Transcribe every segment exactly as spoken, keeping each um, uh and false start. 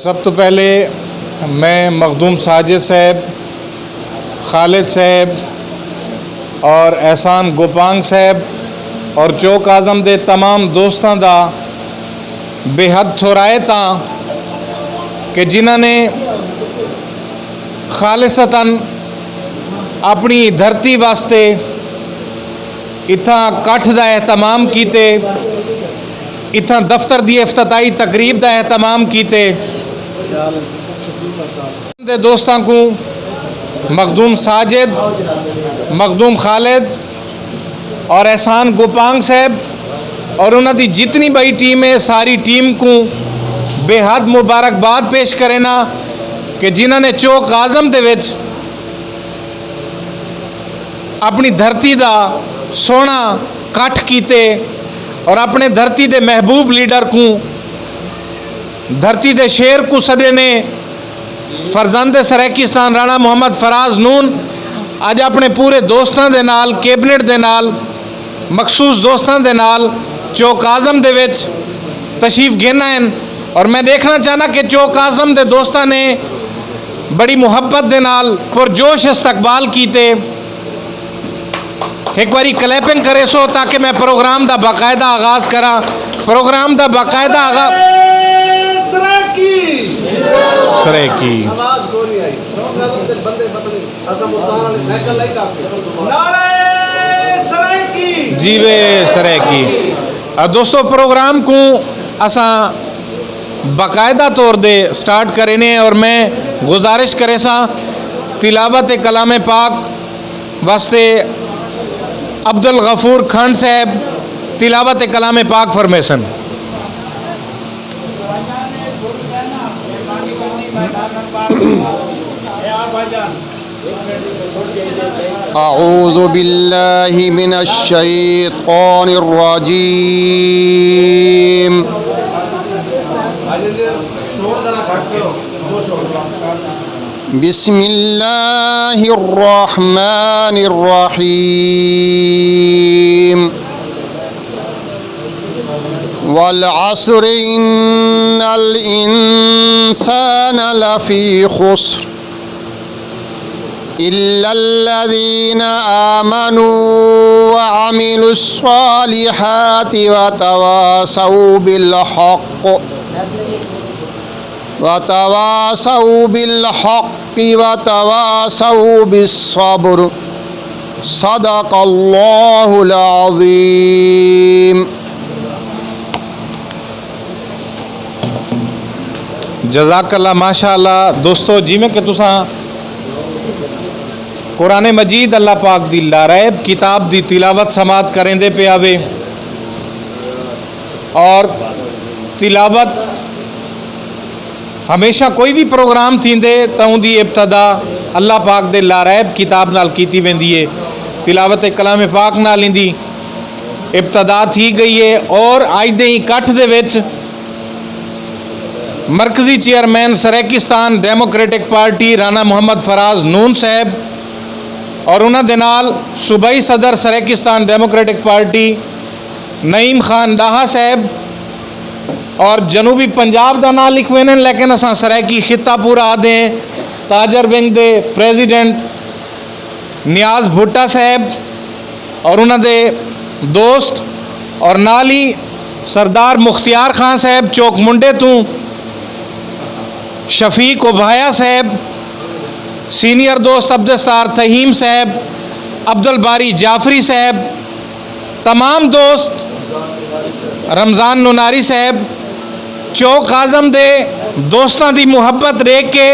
سب تو پہلے میں مخدوم ساجد صاحب، خالد صاحب اور احسان گوپانگ صاحب اور چوک اعظم دے تمام دوستاں دا بے حد تھورائت ہاں کہ جنہاں نے خالصتاً اپنی دھرتی واسطے اتھاں کٹھ دا اہتمام کیتے، اتھاں دفتر دی افتتاحی تقریب دا اہتمام کیتے۔ دے دوستاں کو مخدوم ساجد، مخدوم خالد اور احسان گوپانگ صاحب اور انہاں دی جتنی بڑی ٹیم ہے، ساری ٹیم کو بے حد مبارکباد پیش کرنا کہ جنہاں نے چوک اعظم دے وچ اپنی دھرتی دا سونا کٹھ کیتے اور اپنے دھرتی دے محبوب لیڈر کو، دھرتی دے شیر کو سدے نے۔ فرزند سرائیکستان رانا محمد فراز نون اج اپنے پورے دوستاں دے نال، کیبنٹ دے نال، مخصوص دوستاں دے نال چوک اعظم دے وچ تشریف گھن آئے ہیں۔ اور میں دیکھنا چاہنا کہ چوک اعظم دے دوستاں نے بڑی محبت دے نال پرجوش استقبال کیتے۔ ایک باری کلیپنگ کرے سو تاکہ میں پروگرام دا باقاعدہ آغاز کراں۔ پروگرام دا باقاعدہ آغاز۔ سرائیکی۔ آواز کوئی نہیں آئی۔ پروگرام دے بندے پتہ نہیں۔ اساں ملتان والے محکل نہیں کافی۔ نعرہ سرائیکی۔ جیوے سرائیکی۔ آ، دوستو، پروگرام کو اساں باقاعدہ طور دے سٹارٹ کرے نے اور میں گزارش کرے سا تلاوت کلام پاک واسطے عبد الغفور خان صاحب تلاوت کلام پاک فرمیسن۔ أعوذ بالله من الشيطان الرجيم. بسم الله الرحمن الرحيم. والعصر إن الإنسان لفي خسر. إلا الذين آمنوا وعملوا الصالحات وتواصوا بالحق وتواصوا بالحق وتواصوا بالصبر. صدق الله العظيم. جزاک اللہ، ماشاء اللہ۔ دوستو، جویں کہ تساں قرآن مجید اللہ پاک دی لاریب کتاب دی تلاوت سماعت کریندے پے آوے، اور تلاوت ہمیشہ کوئی بھی پروگرام تھیندے تاں اون دی ابتدا اللہ پاک دے لاریب کتاب نال کیتی ویندی ہے، تلاوت کلام پاک نال ایندی ابتدا تھی گئی ہے۔ اور اج دے اکٹھ دے وچ مرکزی چیئرمین سرائیکستان ڈیموکریٹک پارٹی رانا محمد فراز نون صاحب اور انہاں دے نال صوبائی صدر سرائیکستان ڈیموکریٹک پارٹی نعیم خان ڈاہا صاحب اور جنوبی پنجاب دا نام لکھوے نے، لیکن اساں سرائیکی خطہ پورا آدھے ہیں۔ تاجر ونگ دے پریزیڈنٹ نیاز بھٹا صاحب اور انہاں دے دوست اور نال ہی سردار مختیار خان صاحب چوک منڈے تو، شفیق اوبھایا صاحب، سینئر دوست عبدالستار تھہیم صاحب، عبدالباری جعفری صاحب، تمام دوست، رمضان نوناری صاحب، چوک اعظم دے دوستاں دی محبت دیکھ کے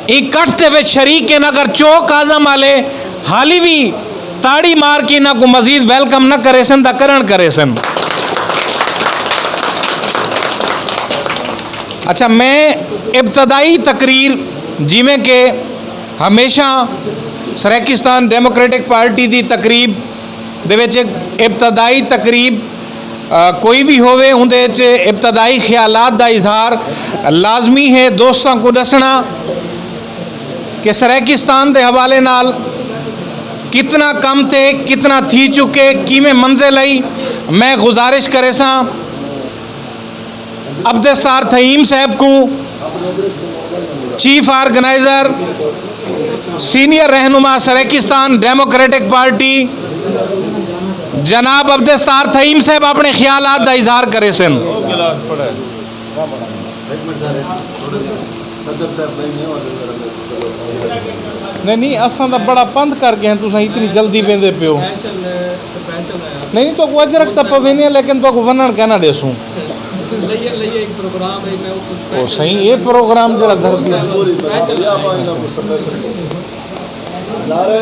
اکٹھ دے وچ شریک ہیں۔ اگر چوک اعظم والے حالی بھی تاڑی مار کے انہاں کو مزید ویلکم نہ کرے سن تاں کرن کرے سن۔ اچھا، میں ابتدائی تقریر، جویں کہ ہمیشہ سرائیکستان ڈیموکریٹک پارٹی دی تقریب دے وچ ایک ابتدائی تقریب، آ، کوئی بھی ہووے، اون دے وچ ابتدائی خیالات دا اظہار لازمی ہے۔ دوستاں کو دسنا کہ سرائیکستان دے حوالے نال کتنا کم تے کتنا تھی چکے، کیویں منزل آئی، میں گزارش کرے ساں عبدالستار تھہیم صاحب کو چیف آرگنائزر، سینئر رہنما سرائیکستان ڈیموکریٹک پارٹی جناب عبدالستار تھئیم صاحب اپنے خیالات دا اظہار کرے سن۔ نہیں، نہیں، اساں دا بڑا پندھ کر گئے ہیں، تساں اتنی جلدی پیندے پیو۔ نہیں، نہیں، تو کو اجرک تاں پوینے، لیکن تو کو ونن کہنا دے سوں۔ او سائیں، یہ پروگرام جڑا دھرتی نعرہ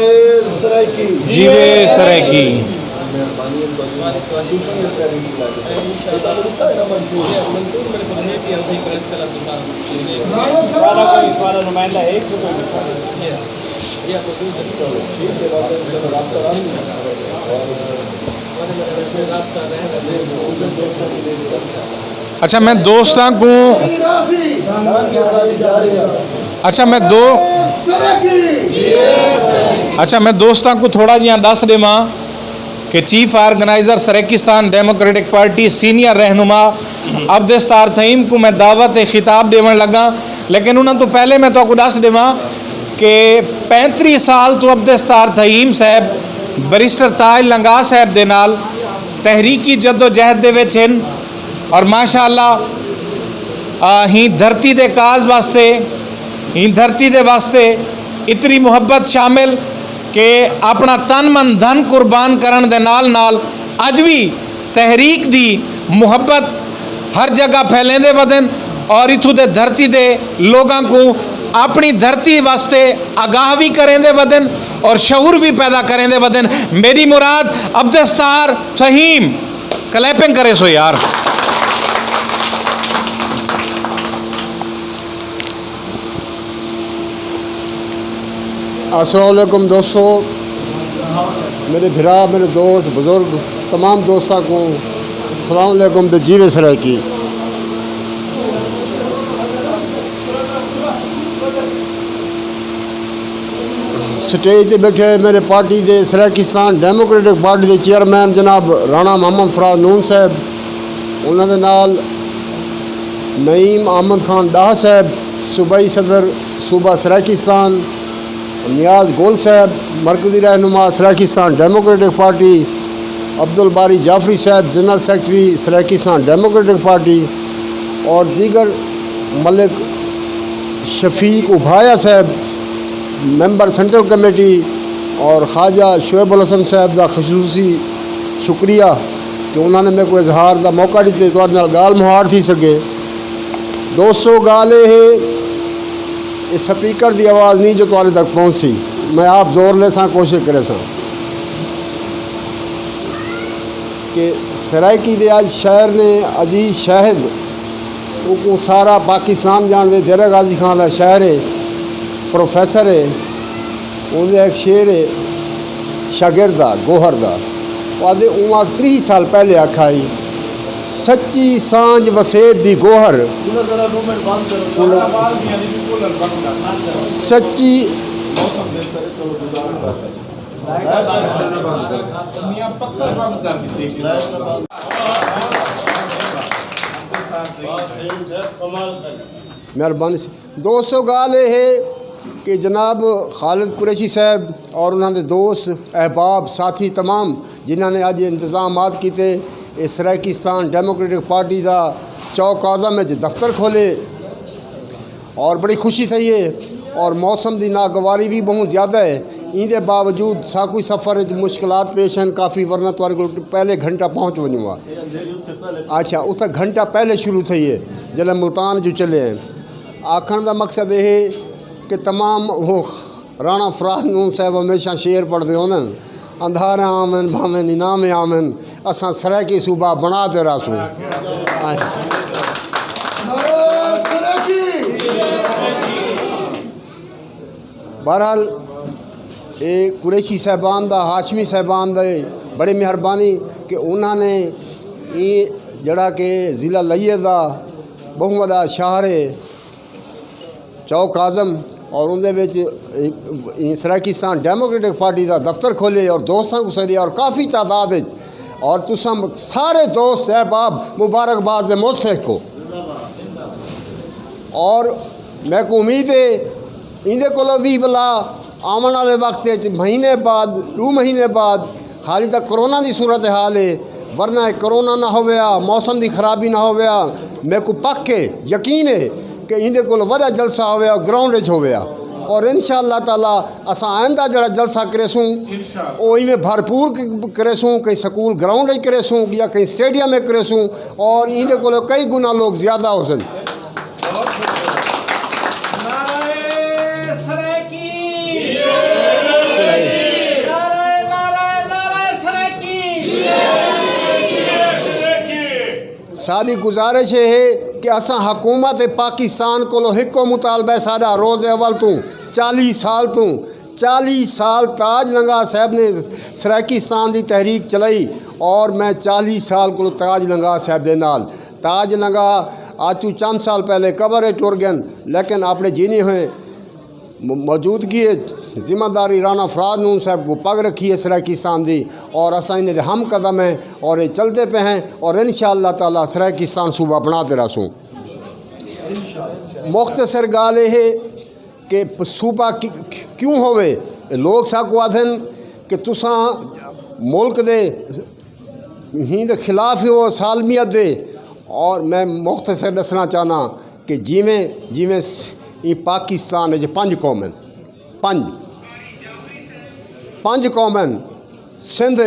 سرائیکی۔ جیوے سرائیکی۔ اچھا، میں دوستاں کو، اچھا، میں دو، اچھا، میں دوستاں کو تھوڑا جیاں دس دیواں کہ chief organiser Seraikistan democratic party senior رہنما عبدالستار تھئیم کو میں دعوت خطاب دیون لگا، لیکن انہاں تو پہلے میں تو کو دس دیواں کہ پینتری سال تو عبدالستار تھئیم صاحب بیرسٹر تاج لنگا صاحب دے نال تحریکی جد و جہد دے وچ ہن، اور ماشاءاللہ، آ، ہی دھرتی دے کاز واسطے، ہی دھرتی دے واسطے اتنی محبت شامل کہ اپنا تن من دھن قربان کرن دے نال نال اج بھی تحریک دی محبت ہر جگہ پھیلیں دے ودن، اور اتھوں دے دھرتی دے لوگاں کو اپنی دھرتی واسطے آگاہ بھی کریں دے ودن اور شعور بھی پیدا کریں دے ودن۔ میری مراد عبدالستار فہیم، کلیپنگ کرے سو یار۔ السلام علیکم دوستو، میرے بھرا، میرے دوست، بزرگ، تمام دوستاں کو السلام علیکم تے جیوے سرائیکی۔ سٹیج تے بیٹھے میرے پارٹی دے، سرائیکستان ڈیموکریٹک پارٹی دے چیئرمین جناب رانا محمد فراز نون صاحب، انہاں دے نال نعیم احمد خان ڈاہ صاحب، صوبائی صدر صوبہ سرائیکستان، نیاز گول صاحب، مرکزی رہنما سرائیکستان ڈیموکریٹک پارٹی، عبدالباری جعفری صاحب، general secretary Saraikistan democratic party, اور دیگر ملک شفیق ابھایا صاحب، ممبر سینٹرل کمیٹی، اور خواجہ شعیب الحسن صاحب دا خصوصی شکریہ کہ انہاں نے میرے کو اظہار دا موقع دیتے، تہاڈے نال گال مہاڑ تھی سکے۔ دوستو، گال یہ ہے، یہ سپیکر دی آواز نہیں جو تہاڈے تک پہنچ سی۔ میں آپ زور لے ساں، کوشش کرے ساں کہ سرائیکی دے اج شہر نے، عزیز شاہد، وہ کو سارا پاکستان جان دے، دیرہ غازی خان دا شہر ہے، پروفیسر ہے، اون دا ایک شعر ہے، شاگرد دا، گوہر دا۔ وہ آدھے، اون آگ تریہہ سال پہلے آکھا ہی، سچی سانج وسیب دی گوہر۔ سچی۔ مہربانی سی۔ دوستو، گال یہ ہے کہ جناب خالد قریشی صاحب اور انہاں دے دوست، احباب، ساتھی تمام جنہاں نے اج انتظامات کیتے، اس سرائیکستان ڈیموکریٹک پارٹی دا چوک اعظم وچ دفتر کھولے اور بڑی خوشی تھئی ہے، اور موسم دی ناگواری بھی بہت زیادہ ہے۔ این دے باوجود ساکو سفر وچ مشکلات پیش ہیں کافی، ورنہ تہاڈے کول پہلے گھنٹہ پہنچ ونجوں گا۔ اچھا، اتھا گھنٹہ پہلے شروع تھئی ہے، جلے ملتان جو چلے ہیں۔ آکھن دا مقصد یہ ہے کہ تمام وہ رانا فرحت نون صاحب ہمیشہ شعر پڑھدے ہوندے، اندھارے آون بھاویں نیناویں آون، اساں سرائیکی صوبہ بنا تے رہسوں۔ بہرحال، اے قریشی صاحبان دا، ہاشمی صاحبان دا، بڑی مہربانی کہ انہاں نے اے جڑا کہ ضلع لیہ دا بہوں وڈا شہر ہے، چوک اعظم، اور اون دے وچ، اے، سرائیکستان ڈیموکریٹک پارٹی دا دفتر کھولے اور دوستاں کو سریا اور کافی تعداد وچ، اور تساں سارے دوست احباب مبارکباد دے مستحق ہو۔ اور میں کو امید ہے ایندے کولوں بھی ولا آون والے وقت وچ مہینے بعد، دو مہینے بعد، حالی تک کرونا دی صورت حال ہے، ورنہ اے کرونا نہ ہویا، موسم دی خرابی نہ ہویا، میں کو پک کے یقین ہے کہ ایندے کول وڈا جلسہ ہویا، گراؤنڈ وچ ہویا۔ اور انشاءاللہ تعالی اساں آئندہ جڑا جلسہ کریسوں، او ایویں بھرپور ک-، کریسوں، کہیں سکول گراؤنڈ وچ کریسوں یا کہیں سٹیڈیم وچ کریسوں، اور ایندے کول کئی گنا لوگ زیادہ ہو سن۔ نعرہ سرائیکی۔ نعرہ، نعرہ، نعرہ سرائیکی۔ ساری گزارش یہ ہے کہ اساں حکومت پاکستان کولو ہکو مطالبہ ہے ساڈا، روز اول تو، چالی سال تو، چالی سال تاج لنگا صاحب نے سرائیکستان دی تحریک چلائی، اور میں چالی سال کولو تاج لنگا صاحب دے نال، تاج لنگا اج تو چند سال پہلے قبر ہے ٹر گئے، لیکن اپنے جینے ہوئے م-، موجودگی ہے، ذمہ داری رانا فراد نون صاحب کو پگ رکھی ہے سرائیکستان دی، اور اساں انہیں دے ہم قدم ہیں اور یہ چلتے پہ ہیں، اور انشاءاللہ تعالی سرائیکستان صوبہ بناتے رہسوں۔ مختصر گال یہ ہے کہ صوبہ کی-، کیوں ہوئے؟ لوگ ساکو آدھن کہ تساں ملک دے ہی دے خلاف ہو سالمیت دے، اور میں مختصر دسنا چاہنا کہ جیویں، جیویں س-، یہ پاکستان ہے جو پنج قوم ہیں، پنج، پنج قوم ہیں، سندھ،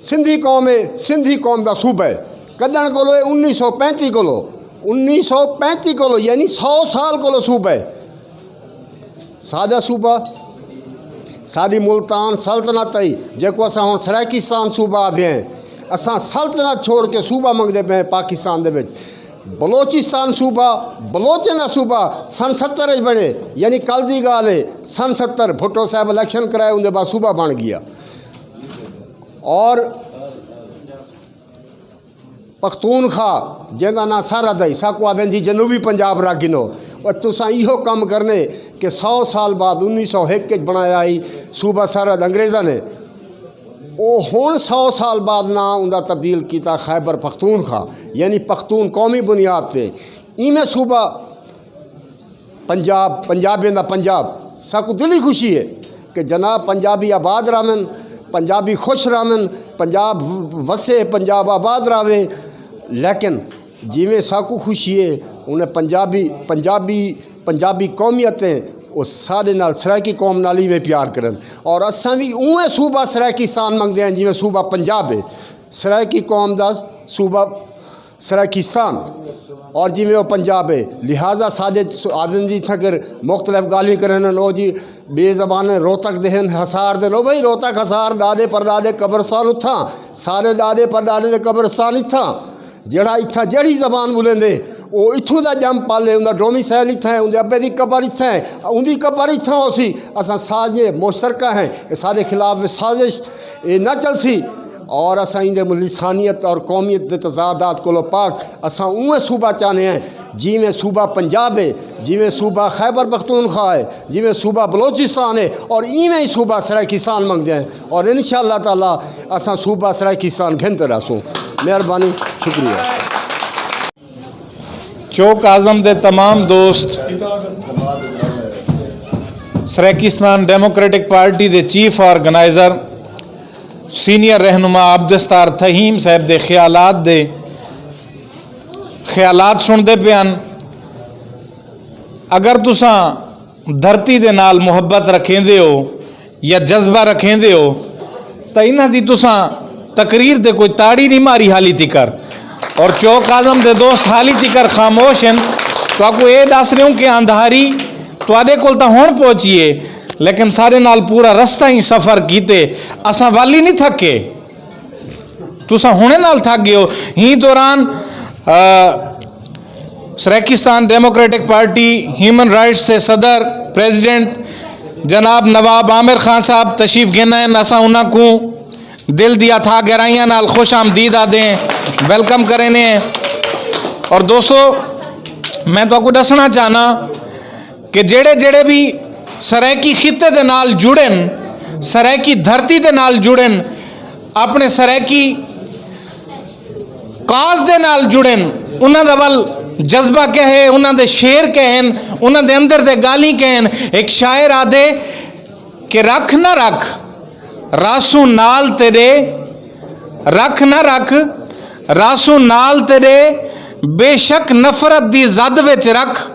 سندھی قوم ہے، سندھی قوم دا صوبہ ہے، کڈن کولو ہے انیس سو پینتی کولو، انیس سو پینتی کولو، یعنی سو سال کولو صوبہ ہے۔ ساڈا صوبہ، ساڈی ملتان سلطنت ہے، جے کو اساں ہن سرائیکستان صوبہ آدھے ہیں، اساں سلطنت چھوڑ کے صوبہ منگدے پے ہیں پاکستان دے وچ۔ بلوچستان صوبہ، بلوچیں دا صوبہ سن ستر وچ بنے، یعنی کل دی گال ہے، سن ستر بھٹو صاحب الیکشن کرائے، اندے بعد صوبہ بن گیا۔ اور پختونخوا، جیندا ناں سرحد ہے، ساکو آدھن جی جنوبی پنجاب را گنو۔ اور تساں ایہو کم کرنے کہ سو سال بعد انیس سو ایک وچ بنایا ہی صوبہ سرحد انگریزاں نے۔ او ہن سو سال بعد ناں اوندا تبدیل کیتا خیبر پختونخوا، یعنی پختون قومی بنیاد تے۔ ایویں صوبہ پنجاب، پنجابیاں دا پنجاب، ساکو دلی خوشی ہے کہ جناب پنجابی آباد راون، پنجابی خوش راون، پنجاب وسے، پنجاب آباد راوے۔ لیکن جیویں ساکو خوشی ہے، انہیں پنجابی، پنجابی، پنجابی قومیت ہے، وہ سارے نال سرائیکی قوم نال ہی میں پیار کرن۔ اور اساں بھی اوہ صوبہ سرائیکستان منگدے ہیں جیویں صوبہ پنجاب ہے۔ سرائیکی قوم دا صوبہ سرائیکستان اور جیویں وہ پنجاب ہے، لہذا ساڈے آدن جی تھکر مختلف گالی کرن، او جی بے زبان روتک دے ہن، حصار دے۔ لو بھائی، روتک، حصار، ڈاڈے پر ڈاڈے قبرستان اتھاں، سارے ڈاڈے پر ڈاڈے دے قبرستان اتھاں۔ جڑا اتھاں جڑی زبان بولیندے، او اتھوں دا جم پالے، اوندا ڈومیسائل اتھاں ہے، اوندے ابے دی قبر اتھاں ہے، اوندی قبر اتھاں ہو سی۔ اساں ساجے مشترکہ ہیں، اے سارے خلاف سازش، اے نہ چل سی۔ اور اساں ایندے لسانیت اور قومیت دے تضادات کولو پاک اساں اوہ صوبہ چاہنے ہیں، جیویں صوبہ پنجاب ہے، جیویں صوبہ خیبر پختونخوا ہے، جیویں صوبہ بلوچستان ہے، اور ایویں ہی صوبہ سرائیکستان منگدے ہیں۔ اور انشاءاللہ تعالی اساں صوبہ سرائیکستان گھنتے رہسوں۔ مہربانی، شکریہ۔ چوک اعظم دے تمام دوست، سرائیکستان ڈیموکریٹک پارٹی دے چیف آرگنائزر، سینئر رہنما عبدالستار تھہیم صاحب دے خیالات دے، خیالات سنتے پے ہن۔ اگر تساں دھرتی دے نال محبت رکھیندے ہو یا جذبہ رکھیندے ہو، تاں انہاں دی تساں تقریر تے کوئی تاڑی نہیں ماری حالی تکر۔ اور چوک اعظم دے دوست حالی تکر خاموش ہیں۔ تو آپ کو یہ دس رہے ہوں کہ اندھاری تواڈے کول تاں ہن پہنچی ہے، لیکن سارے نال پورا رستہ ہی سفر کیتے، اساں والی نہیں تھکے۔ تساں ہنے نال تھک گئے ہو۔ ہی دوران، آ، Saraikistan democratic party human rights سے صدر، پریزیڈنٹ جناب نواب عامر خان صاحب تشریف گھن آئے، اساں انہاں کو دل دیا تھا گہرائیاں نال خوش آمدید آدھے ہیں، ویلکم کرنے ہیں۔ اور دوستو، میں تو کو دسنا چاہنا کہ جڑے جڑے بھی سرائیکی خطے دے نال جڑن، سرائیکی دھرتی دے نال جڑن، اپنے سرائیکی کاز دے نال جڑن، انہاں دا ول جذبہ کہے، انہاں دے شعر کہن، انہاں دے اندر دے گالی کہن۔ ایک شاعر آدھے کہ رکھ نہ رکھ راسوں نال تیرے، رکھ نہ رکھ راسوں نال تیرے، بے شک نفرت دی زد وچ رکھ،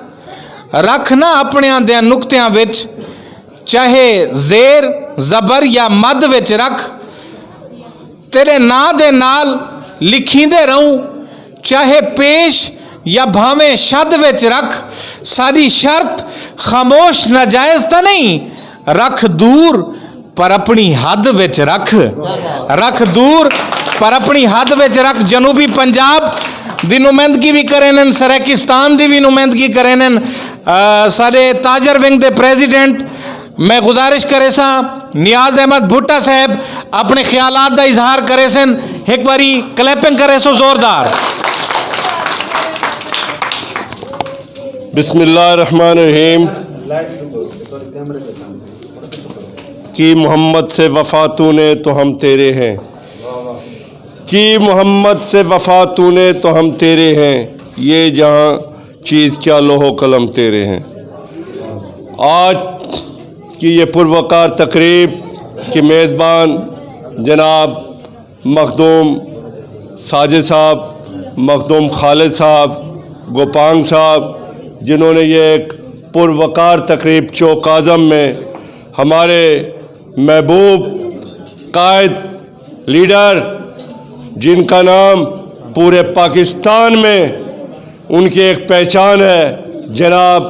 رکھ نہ اپنیاں دیاں نقطیاں وچ، چاہے زیر، زبر یا مد وچ رکھ، تیرے ناں دے نال لکھیندے رہوں، چاہے پیش یا بھاویں شد وچ رکھ۔ ساری شرط خاموش ناجائز تاں نہیں، رکھ دور پر اپنی حد وچ رکھ، رکھ دور پر اپنی حد وچ رکھ۔ جنوبی پنجاب دی نمائندگی بھی کرینن، سرائیکستان دی بھی نمائندگی کرینن۔ آ، سارے تاجر ونگ دے پریزیڈنٹ میں گزارش کرے ساں، نیاز احمد بھٹا صاحب اپنے خیالات دا اظہار کرے سن۔ ایک باری کلیپنگ کرے سو زوردار۔ بسم اللہ الرحمن الرحیم۔ کی محمد سے وفا تو نے تو ہم تیرے ہیں، کی محمد سے وفا تو نے تو ہم تیرے ہیں، یہ جہاں چیز کیا لوح و قلم تیرے ہیں۔ آج کی یہ پروقار تقریب کے میزبان جناب مخدوم ساجد صاحب، مخدوم خالد صاحب، گوپانگ صاحب، جنہوں نے یہ ایک پروقار تقریب چوک اعظم میں ہمارے محبوب قائد، لیڈر، جن کا نام پورے پاکستان میں ان کی ایک پہچان ہے، جناب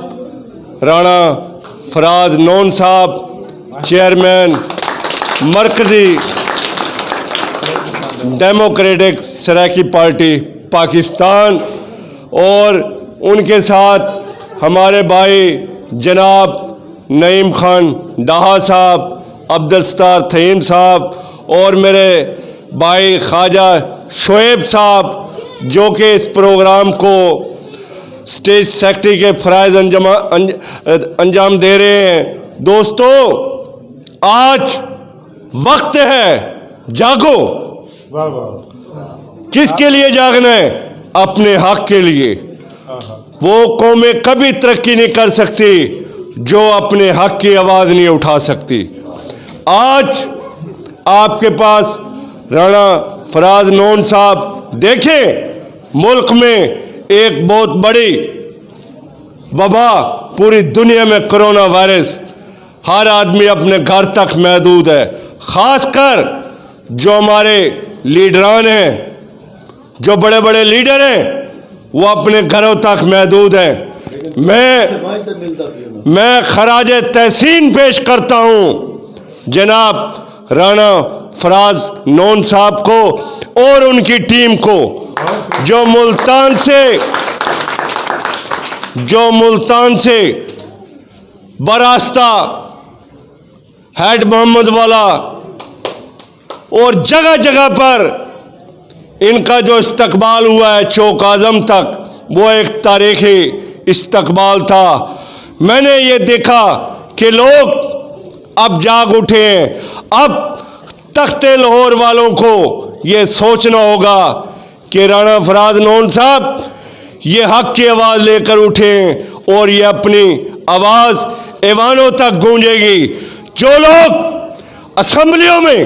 رانا فراز نون صاحب، چیئرمین مرکزی ڈیموکریٹک سرائیکی پارٹی پاکستان، اور ان کے ساتھ ہمارے بھائی جناب نعیم خان ڈاہا صاحب، عبدالستار تھیم صاحب اور میرے بھائی خواجہ شعیب صاحب، جو کہ اس پروگرام کو اسٹیج سیکرٹری کے فرائض انجما-، انج-، انجام دے رہے ہیں۔ دوستو، آج وقت ہے، جاگو۔ کس کے لیے جاگنا ہے؟ اپنے حق کے لیے۔ وہ قومیں کبھی ترقی نہیں کر سکتی جو اپنے حق کی آواز نہیں اٹھا سکتی۔ آج آپ کے پاس رانا فراز نون صاحب، دیکھیں، ملک میں ایک بہت بڑی وبا، پوری دنیا میں کرونا وائرس، ہر آدمی اپنے گھر تک محدود ہے۔ خاص کر جو ہمارے لیڈران ہیں، جو بڑے بڑے لیڈر ہیں، وہ اپنے گھروں تک محدود ہیں۔ میں میں خراج تحسین پیش کرتا ہوں جناب رانا فراز نون صاحب کو اور ان کی ٹیم کو، جو ملتان سے جو ملتان سے براستہ ہیڈ محمد والا اور جگہ جگہ پر ان کا جو استقبال ہوا ہے چوک اعظم تک، وہ ایک تاریخی استقبال تھا۔ میں نے یہ دیکھا کہ لوگ اب جاگ اٹھے ہیں۔ اب تخت لاہور والوں کو یہ سوچنا ہوگا کہ رانا فراز نون صاحب یہ حق کی آواز لے کر اٹھے ہیں اور یہ اپنی آواز ایوانوں تک گونجے گی۔ جو لوگ اسمبلیوں میں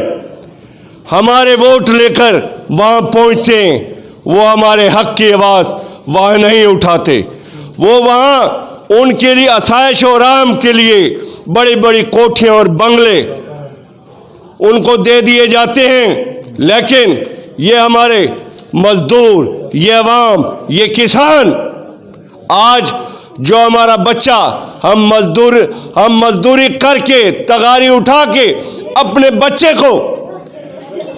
ہمارے ووٹ لے کر وہاں پہنچتے ہیں، وہ ہمارے حق کی آواز وہاں نہیں اٹھاتے۔ وہ وہاں ان کے لیے آسائش اور آرام کے لیے بڑی بڑی کوٹھیاں اور بنگلے ان کو دے دیے جاتے ہیں، لیکن یہ ہمارے مزدور، یہ عوام، یہ کسان، آج جو ہمارا بچہ، ہم مزدور ہم مزدوری کر کے، تغاری اٹھا کے اپنے بچے کو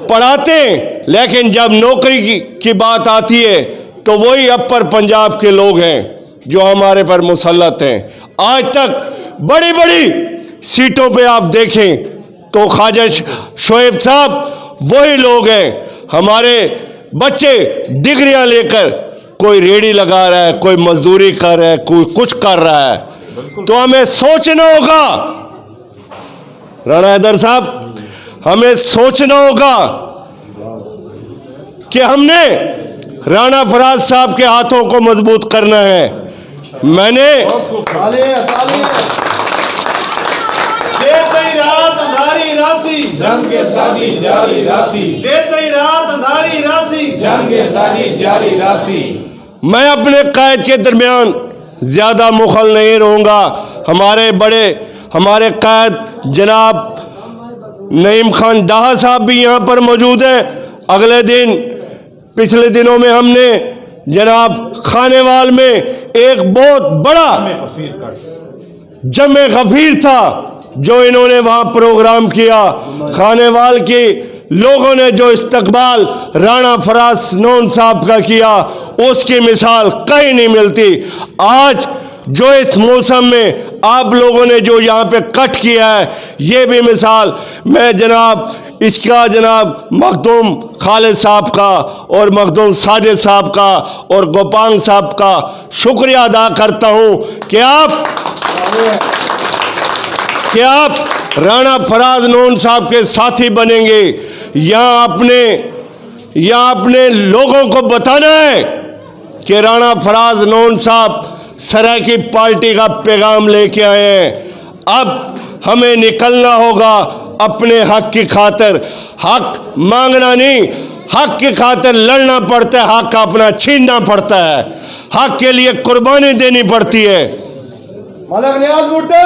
پڑھاتے ہیں، لیکن جب نوکری کی کی بات آتی ہے تو وہی اپر پنجاب کے لوگ ہیں جو ہمارے پر مسلط ہیں۔ آج تک بڑی بڑی سیٹوں پہ آپ دیکھیں تو خواجہ ش- شعیب صاحب وہی لوگ ہیں۔ ہمارے بچے ڈگریاں لے کر کوئی ریڑھی لگا رہا ہے، کوئی مزدوری کر رہا ہے، کوئی کچھ کر رہا ہے۔ تو ہمیں سوچنا ہوگا، رانا حیدر صاحب، ہمیں سوچنا ہوگا کہ ہم نے رانا فراز صاحب کے ہاتھوں کو مضبوط کرنا ہے۔ میں نے جے تئی رات اندھاری راسی، جنگ ساڈی جاری راسی۔ جے تئی رات اندھاری راسی، جنگ ساڈی جاری راسی۔ میں اپنے قائد کے درمیان زیادہ مخل نہیں رہوں گا۔ ہمارے بڑے، ہمارے قائد جناب نعیم خان ڈاہا صاحب بھی یہاں پر موجود ہیں۔ اگلے دن، پچھلے دنوں میں ہم نے جناب خانیوال میں ایک بہت بڑا جمع غفیر تھا، جو انہوں نے وہاں پروگرام کیا۔ خانیوال کے لوگوں نے جو استقبال رانا فراز نون صاحب کا کیا، اس کی مثال کہیں نہیں ملتی۔ آج جو اس موسم میں آپ لوگوں نے جو یہاں پہ کٹ کیا ہے، یہ بھی مثال۔ میں جناب، اس کا جناب مخدوم خالد صاحب کا اور مخدوم ساجد صاحب کا اور گوپانگ صاحب کا شکریہ ادا کرتا ہوں کہ آپ کہ آپ رانا فراز نون صاحب کے ساتھی بنیں گے۔ یہاں اپنے یہاں اپنے لوگوں کو بتانا ہے کہ رانا فراز نون صاحب سرائیکی پارٹی کا پیغام لے کے آئے ہیں۔ اب ہمیں نکلنا ہوگا اپنے حق کی خاطر۔ حق مانگنا نہیں، حق کی خاطر لڑنا پڑتا ہے، حق اپنا چھیننا پڑتا ہے، حق کے لیے قربانی دینی پڑتی ہے۔ ملک نیاز بھٹو،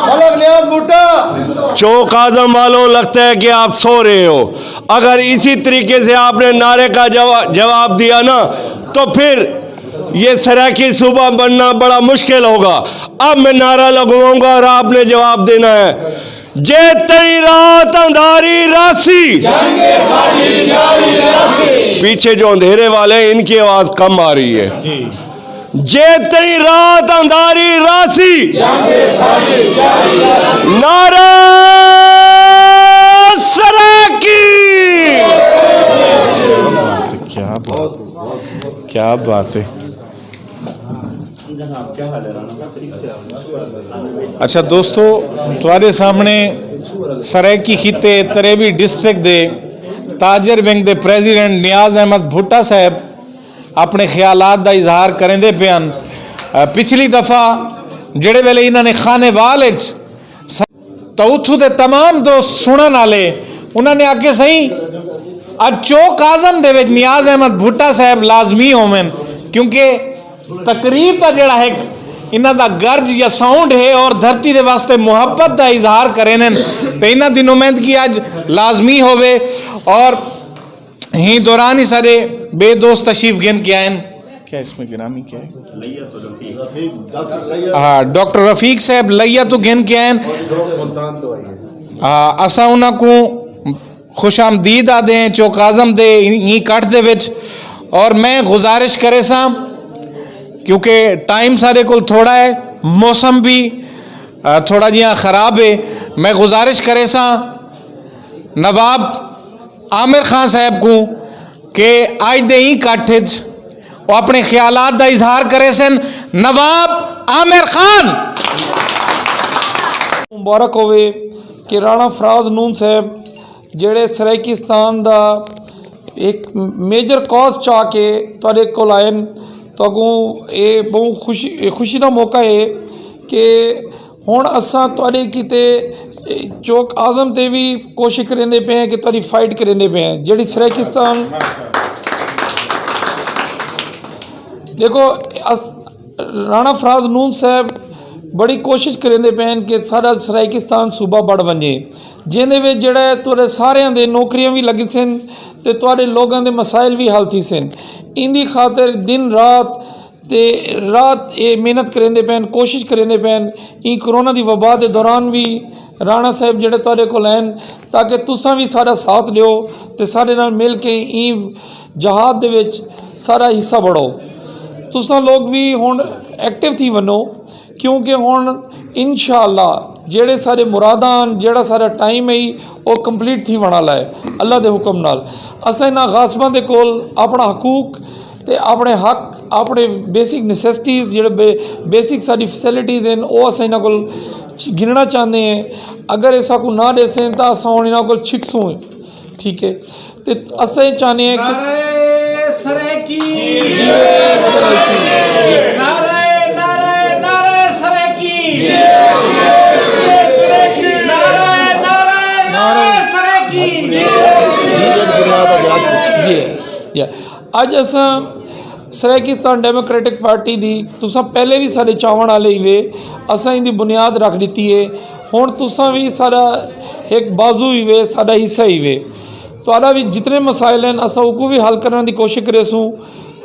ملک نیاز بھٹو۔ چوک اعظم والوں، لگتا ہے کہ آپ سو رہے ہو۔ اگر اسی طریقے سے آپ نے نعرے کا جوا-، جواب دیا نا، تو پھر یہ سرائیکی صوبہ بننا بڑا مشکل ہوگا۔ اب میں نعرہ لگواؤں گا اور آپ نے جواب دینا ہے۔ جے تئی رات اندھاری راسی، جنگ ساڈی جاری راسی۔ پیچھے جو اندھیرے والے ہیں، ان کی آواز کم آ رہی ہے۔ جے تئی رات اندھاری راسی، نعرہ سرائیکی۔ کیا بات، کیا بات ہے۔ اچھا دوستو، تواڈے سامنے سرائیکی خطے تریبی ڈسٹرکٹ دے تاجر ونگ دے پریزیڈنٹ نیاز احمد بھٹا صاحب اپنے خیالات دا اظہار کریندے پے ہن۔ اے، پچھلی دفعہ جڑے ویلے انہاں نے خانیوال وچ س-، تاں اتھوں دے تمام دوست سنن والے انہاں نے آکھے سہی، اج چوک اعظم دے وچ نیاز احمد بھٹا صاحب لازمی ہوون، کیونکہ تقریب دا جڑا ایک انہاں دا گرج یا ساؤنڈ ہے اور دھرتی دے واسطے محبت دا اظہار کرے نے، تے انہاں دی نمائندگی اج لازمی ہووے۔ اور ہی دوران ہی سارے بے دوست تشریف گھن کے آئے ہیں۔ کیا اس میں گرامی کیا ہے؟ ہاں، ڈاکٹر رفیق صاحب لیا تو گھن کے آئے ہیں۔ ہاں، اساں انہاں کو خوش آمدید آدھے ہیں چوک اعظم دے ہی کٹ دے وچ۔ اور میں گزارش کرے ساں، کیونکہ ٹائم سارے کول تھوڑا ہے، موسم بھی، آ، تھوڑا جیہاں خراب ہے، میں گزارش کرے ساں نواب عامر خان صاحب کو کہ آج دے ہی کٹ وچ وہ اپنے خیالات دا اظہار کرے سن۔ نواب عامر خان۔ مبارک ہوئے کہ رانا فراز نون صاحب جڑے سرائیکستان دا ایک میجر کاز چاہ کے تواڈے کول آئے ہن، تہاکوں اے بہوں خوشی، خوشی دا موقع ہے کہ ہن اساں تواڈے کیتے چوک اعظم تے وی کوشش کریندے پئے ہیں کہ تواڈی فائٹ کریندے پئے ہیں، جڑی سرائیکستان دیکھو، اس رانا فراز نون صاحب بڑی کوشش کریندے پئے ہیں کہ ساڈا سرائیکستان صوبہ بڑھ ونجے، جیندے وچ جڑا ہے تہاڈے ساریاں دے نوکریاں وی لگ سن تے تہاڈے لوگاں دے مسائل وی حل تھی سن۔ ایندی خاطر دن رات تے رات اے محنت کریندے پئے ہیں، کوشش کریندے پئے ہیں۔ ایں کورونا دی وبا دے دوران وی رانا صاحب جڑے تہاڈے کول ہیں تاکہ تساں وی ساڈا ساتھ دیو تے ساڈے نال مل کے ایں جہاد دے وچ ساڈا حصہ بڑھو۔ تساں لوگ وی ہن ایکٹیو تھی ونو، کیونکہ ہن انشاءاللہ جڑے سارے مراداں ہن، جڑا سارا ٹائم ہے، او کمپلیٹ تھی ون والا ہے اللہ دے حکم نال۔ اساں انہاں غاصباں دے کول اپنا حقوق تے اپنے حق، اپنے بیسک نیسیسٹیز، جڑے بے-، بیسک ساری فیسلٹیز ہن، او اساں انہاں کول چ-، گھننا چاہندے ہیں۔ اگر اساں کو نہ دیسیں تاں اساں ہن انہاں کول چھکسوں۔ ٹھیک ہے، تے اساں چاہنے ہیں کہ سرائیکی۔ نعرہ، نعرہ، نعرہ سرائیکی۔ نعرہ، نعرہ، نعرہ سرائیکی۔ جی، جی۔ اج اساں سرائیکستان ڈیموکریٹک پارٹی دی، تساں پہلے بھی ساڈے چاون والے ہی وے، اساں ان دی بنیاد رکھ دتی ہے۔ ہن تساں بھی ساڈا ایک بازو ہی وے، ساڈا حصہ ہی وے۔ تہاڈا بھی جتنے مسائل ہیں، اساں اوکوں بھی حل کرن دی کوشش کریسوں۔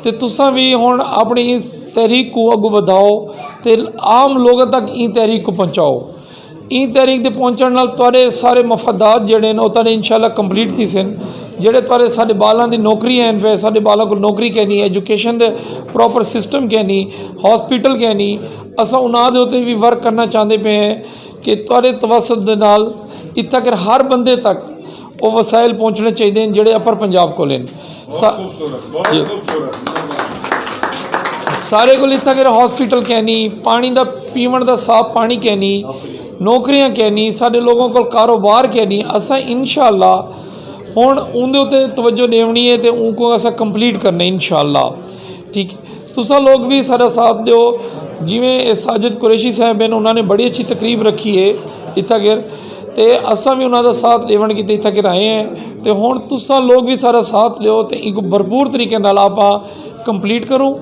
تے تساں بھی ہن اپنی اس تحریک کو اگوں ودھاؤ تے عام لوگاں تک این تحریک کو پہنچاؤ۔ این تحریک دے پہنچن نال تہاڈے سارے مفادات جڑے نے، او تہاڈے انشاءاللہ کمپلیٹ تھی سن۔ جڑے تہاڈے ساڈے بالاں دی نوکری ہیں پہ، ساڈے بالاں کو نوکری کہنی، ایجوکیشن دے پراپر سسٹم کہنی، ہاسپٹل کہنی، اساں انہاں دے اُتے بھی ورک کرنا چاہندے پے ہیں کہ تہاڈے توسط دے نال اتھا کہ ہر بندے تک او وسائل پہنچنے چاہیے ہیں جڑے اپر پنجاب کول ہیں۔ سا- جی۔ سارے کول اتھا کہ ہاسپٹل کہنی، پانی دا پیون دا صاف پانی کہنی، نوکریاں کہنی، ساڈے لوگوں کول کاروبار کہنی۔ اساں انشاءاللہ ہن اوندے اُتے توجہ دیونی ہے تے اون کو اساں کمپلیٹ کرنے انشاءاللہ۔ ٹھیک، تساں لوگ بھی ساڈا ساتھ دیو۔ جویں اے ساجد قریشی صاحب ہیں، انہاں نے بڑی اچھی تقریب رکھی ہے اتھا گر، تے اساں بھی انہاں دا ساتھ دیون کیتے اتھا گر آئے ہیں۔ تے ہن تساں لوگ بھی ساڈا ساتھ دیو تے ایک بھرپور طریقے نال آپاں کمپلیٹ کروں۔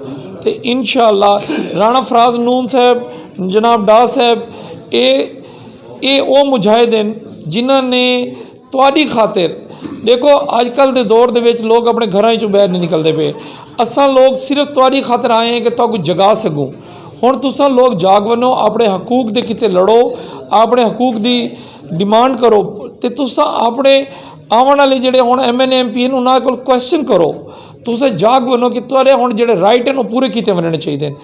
تے انشاءاللہ رانا فراز نون صاحب، جناب ڈا صاحب، اے اے او مجاہد ہیں جنہاں نے تہاڈی خاطر، دیکھو، اج کل دے دور دے وچ لوگ اپنے گھراں وچوں باہر نہیں نکلدے پے۔ اساں لوگ صرف تہاڈی خاطر آئے ہیں کہ تہاکوں جگا سکوں۔ ہن تساں لوگ جاگ ونو، اپنے حقوق دے کیتے لڑو، اپنے حقوق دی ڈیمانڈ کرو۔ تے تساں اپنے آون والے جڑے ہن ایم این اے، ایم پی ہیں، انہاں کول کوسچن کرو۔ تساں جاگ ونو کہ تہاڈے ہن جڑے رائٹ ہیں، او پورے کیتے وننے چاہیے ہیں۔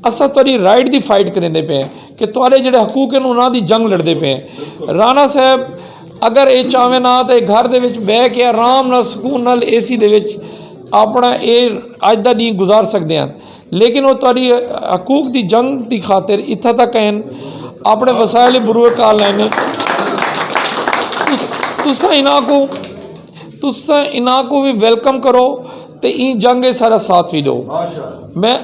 اساں تہاڈی رائٹ دی فائٹ کریندے پے ہیں کہ تہاڈے جڑے حقوق ہیں، انہاں دی جنگ لڑدے پے ہیں۔ رانا صاحب، اگر اے چاہویں نہ تے گھر دے وچ بہ کے آرام نال، سکون نال، اے سی دے وچ اپنا اے اج دا دن گزار سکدے ہیں، لیکن او تہاڈی حقوق دی جنگ دی خاطر اتھا تک ہیں، اپنے وسائل بروئے کار لینے۔ تس- تساں انہاں کو تساں انہاں کو بھی ویلکم کرو تے این جنگ اچ سارا ساتھ بھی دو۔ میں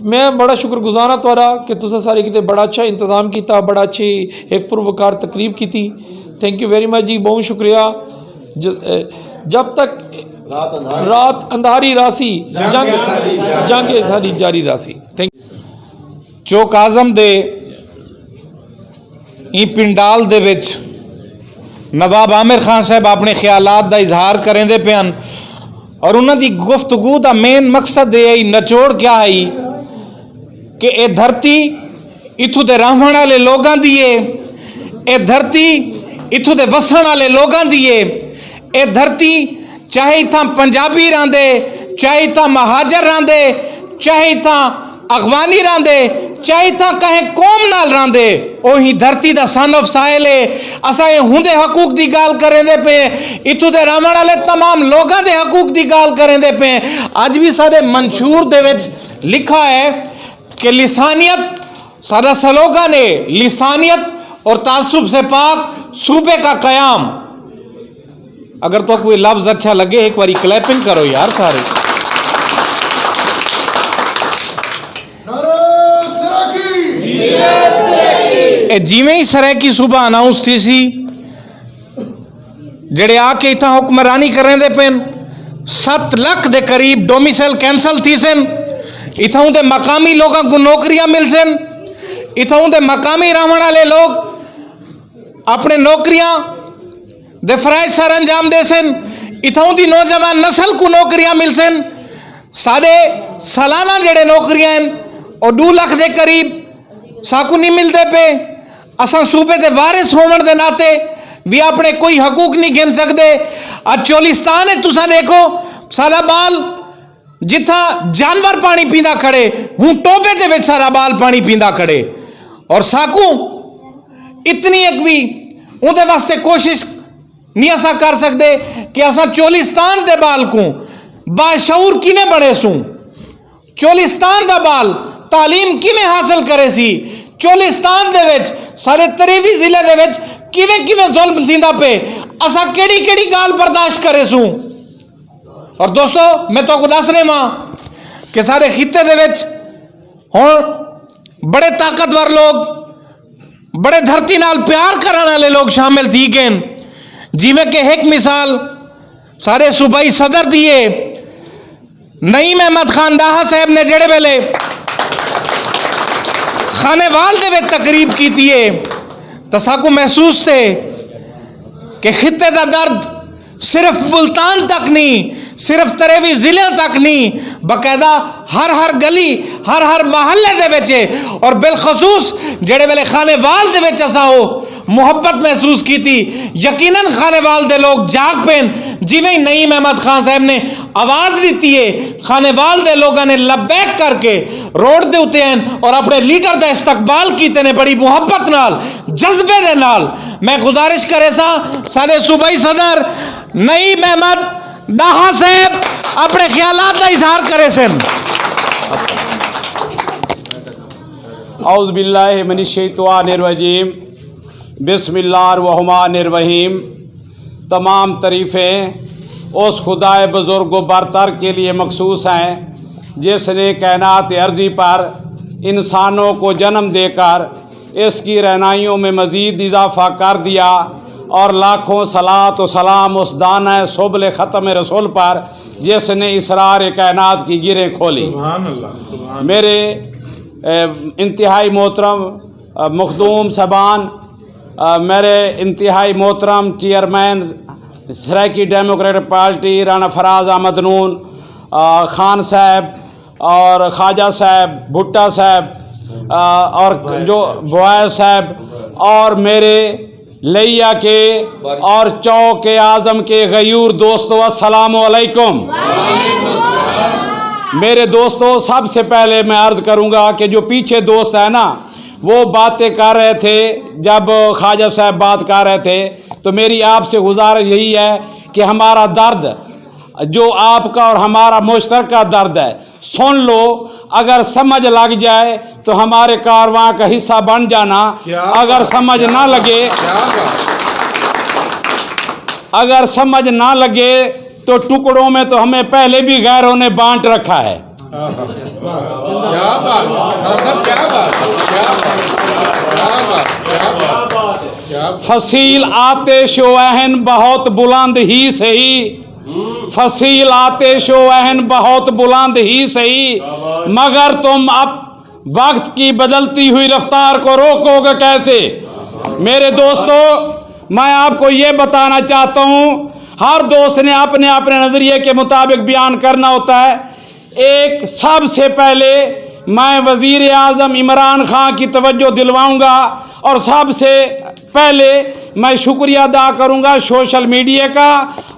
میں بڑا شکر گزار ہاں تہاڈا کہ تساں سارے کیتے بڑا اچھا انتظام کیتا، بڑا اچھی ایک پروکار تقریب کیتی۔ تھینک یو ویری مچ جی، بہت شکریہ۔ ج- اے، جب تک رات اندھاری راسی، جنگ جنگ ساڈی جاری راسی۔ Thank you. چوک اعظم دے این پنڈال دے وچ نواب عامر خان صاحب اپنے خیالات دا اظہار کریندے پے ہن، اور انہاں دی گفتگو دا مین مقصد اے ہئی، نچوڑ کیا ہئی کہ اے دھرتی اتھوں دے رہن والے لوگاں دی اے، اے دھرتی اتھوں دے وسن والے لوگاں دی اے۔ اے دھرتی چاہے اتھاں پنجابی راندے، چاہے اتھاں مہاجر راندے، چاہے اتھاں اغوانی راندے، چاہے اتھاں کہیں قوم نال راندے، اوہی دھرتی دا سن آف سائل اے۔ اساں اے ہوندے حقوق دی گال کریندے پے، اتھوں دے راون والے تمام لوگاں دے حقوق دی گال کریندے پے۔ اج بھی سارے منشور دے وچ لکھا ہے کہ لسانیت سارا سلوگن ہے، لسانیت اور تعصب سے پاک صوبے کا قیام۔ اگر تو کوئی لفظ اچھا لگے، ایک باری کلیپنگ کرو یار سارے۔ اے جیویں ہی سرائیکی صوبہ اناؤنس تھی سی، جڑے آ کے اتھاں حکمرانی کرنے دے پین، ست لکھ دے قریب ڈومیسائل کینسل تھی سن۔ اتھاں دے مقامی لوگاں کو نوکریاں مل سن۔ اتھاں دے مقامی رہن والے لوگ اپنے نوکریاں دے فرائض سر انجام دے سن۔ اتھاؤں دی نوجوان نسل کو نوکریاں مل سن۔ سارے سالانہ جڑے نوکریاں ہیں، او دو لکھ دے قریب ساکو نہیں ملدے پے۔ اساں صوبے دے وارث ہون دے ناطے بھی اپنے کوئی حقوق نہیں گھن سکدے۔ اج چولستان ہے، تساں دیکھو، سارا بال جتھا جانور پانی پیندا کھڑے، ہوں ٹوبے دے وچ سارا بال پانی پیندا کھڑے۔ اور ساکو اتنی ایک بھی اون دے واسطے کوشش نہیں اسا کر سکدے کہ اسا چولستان دے بال کو باشعور کیویں بنے سوں، چولستان دا بال تعلیم کیویں حاصل کرے سی، چولستان دے وچ سارے تریوی ضلع دے وچ کیویں کیویں ظلم تھیندا پے، اسا کیڑی کیڑی گال برداشت کرے سوں۔ اور دوستو، میں تہاکوں دس رہا ہاں کہ سارے خطے دے وچ ہن بڑے طاقتور لوگ، بڑے دھرتی نال پیار کرن والے لوگ شامل تھی گئے۔ جیویں کہ ایک مثال سارے صوبائی صدر دیے، نعیم احمد خان ڈاہا صاحب نے جڑے ویلے خانیوال دے وچ تقریب کیتی ہے، تاں ساکوں محسوس تھے کہ خطے دا درد صرف ملتان تک نہیں، صرف تریوی ضلع تک نہیں، باقاعدہ ہر ہر گلی، ہر ہر محلے دے وچ ہے۔ اور بالخصوص جڑے ویلے خانیوال دے وچ اساں او محبت محسوس کیتی، یقیناً خانیوال دے لوگ جاگ پین۔ جویں ہی نعیم احمد خان صاحب نے آواز دتی ہے، خانیوال دے لوگاں نے لبیک کر کے روڈ دے اتے ہیں اور اپنے لیڈر دا استقبال کیتے نے بڑی محبت نال، جذبے دے نال۔ میں گزارش کرے سا سارے صوبائی صدر نعیم احمد ڈاہا صاحب اپنے خیالات دا اظہار کرے سن۔ اعوذ باللہ من الشیطان الرجیم۔ بسم اللہ الرحمن الرحیم۔ تمام تعریفیں اس خدائے بزرگ و برتر کے لیے مخصوص ہیں، جس نے کائنات ارضی پر انسانوں کو جنم دے کر اس کی رہنائیوں میں مزید اضافہ کر دیا، اور لاکھوں صلوات و سلام اس دانہ سبل ختم رسول پر، جس نے اسرار کائنات کی گریں کھولی۔ سبحان اللہ، سبحان اللہ۔ میرے، اے، انتہائی محترم، اے، مخدوم صاحبان، اے، میرے انتہائی محترم چیئرمین سرائیکی ڈیموکریٹک پارٹی رانا فراز احمد نون، اے، خان صاحب، اور خواجہ صاحب، بھٹہ صاحب، آ، اور جو بوائے صاحب، اور میرے لیا کے اور چوک اعظم کے غیور دوستو، السلام علیکم۔ میرے دوستو، سب سے پہلے میں عرض کروں گا کہ جو پیچھے دوست ہے نا، وہ باتیں کر رہے تھے، جب خواجہ صاحب بات کر رہے تھے، تو میری آپ سے گزارش یہی ہے کہ ہمارا درد، جو آپ کا اور ہمارا مشترکہ درد ہے، سن لو، اگر سمجھ لگ جائے تو ہمارے کارواں کا حصہ بن جانا۔ کیا اگر بات، سمجھ کیا نہ بات، لگے، کیا بات۔ اگر سمجھ نہ لگے تو ٹکڑوں میں تو ہمیں پہلے بھی غیروں نے بانٹ رکھا ہے۔ کیا بات، خان صاحب، کیا بات، کیا بات، کیا بات، کیا بات، کیا بات۔ فصیل آتش و اہن بہت بلند ہی صحیح، فصیل آتش و اہن بہت بلند ہی صحیح، مگر تم اب وقت کی بدلتی ہوئی رفتار کو روکو گے کیسے؟ میرے دوستو، میں آپ کو یہ بتانا چاہتا ہوں، ہر دوست نے اپنے اپنے نظریے کے مطابق بیان کرنا ہوتا ہے۔ ایک، سب سے پہلے میں وزیر اعظم عمران خان کی توجہ دلواؤں گا، اور سب سے پہلے میں شکریہ ادا کروں گا سوشل میڈیا کا،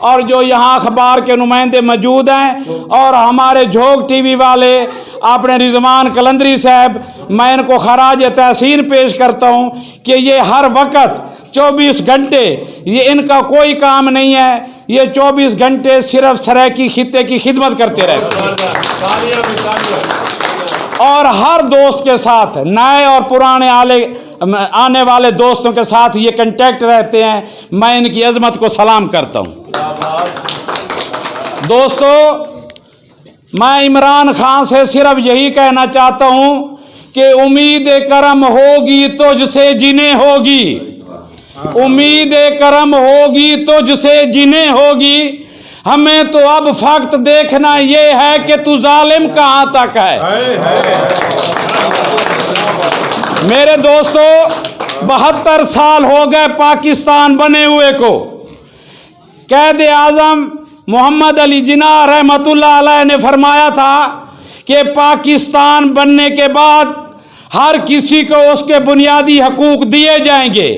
اور جو یہاں اخبار کے نمائندے موجود ہیں، اور ہمارے جھوک ٹی وی والے، اپنے رضوان قلندری صاحب، میں ان کو خراج تحسین پیش کرتا ہوں کہ یہ ہر وقت چوبیس گھنٹے، یہ ان کا کوئی کام نہیں ہے، یہ چوبیس گھنٹے صرف سرائیکی خطے کی خدمت کرتے رہتے ہیں۔ اور ہر دوست کے ساتھ، نئے اور پرانے آلے، آنے والے دوستوں کے ساتھ یہ کانٹیکٹ رہتے ہیں۔ میں ان کی عظمت کو سلام کرتا ہوں۔ دوستو، میں عمران خان سے صرف یہی کہنا چاہتا ہوں کہ امید کرم ہوگی تجھ سے جنہیں ہوگی، امید کرم ہوگی تجھ سے جنہیں ہوگی، ہمیں تو اب فقط دیکھنا یہ ہے کہ تو ظالم کہاں تک ہے۔ میرے دوستو، بہتر سال ہو گئے پاکستان بنے ہوئے کو۔ قائد اعظم محمد علی جناح رحمت اللہ علیہ نے فرمایا تھا کہ پاکستان بننے کے بعد ہر کسی کو اس کے بنیادی حقوق دیے جائیں گے،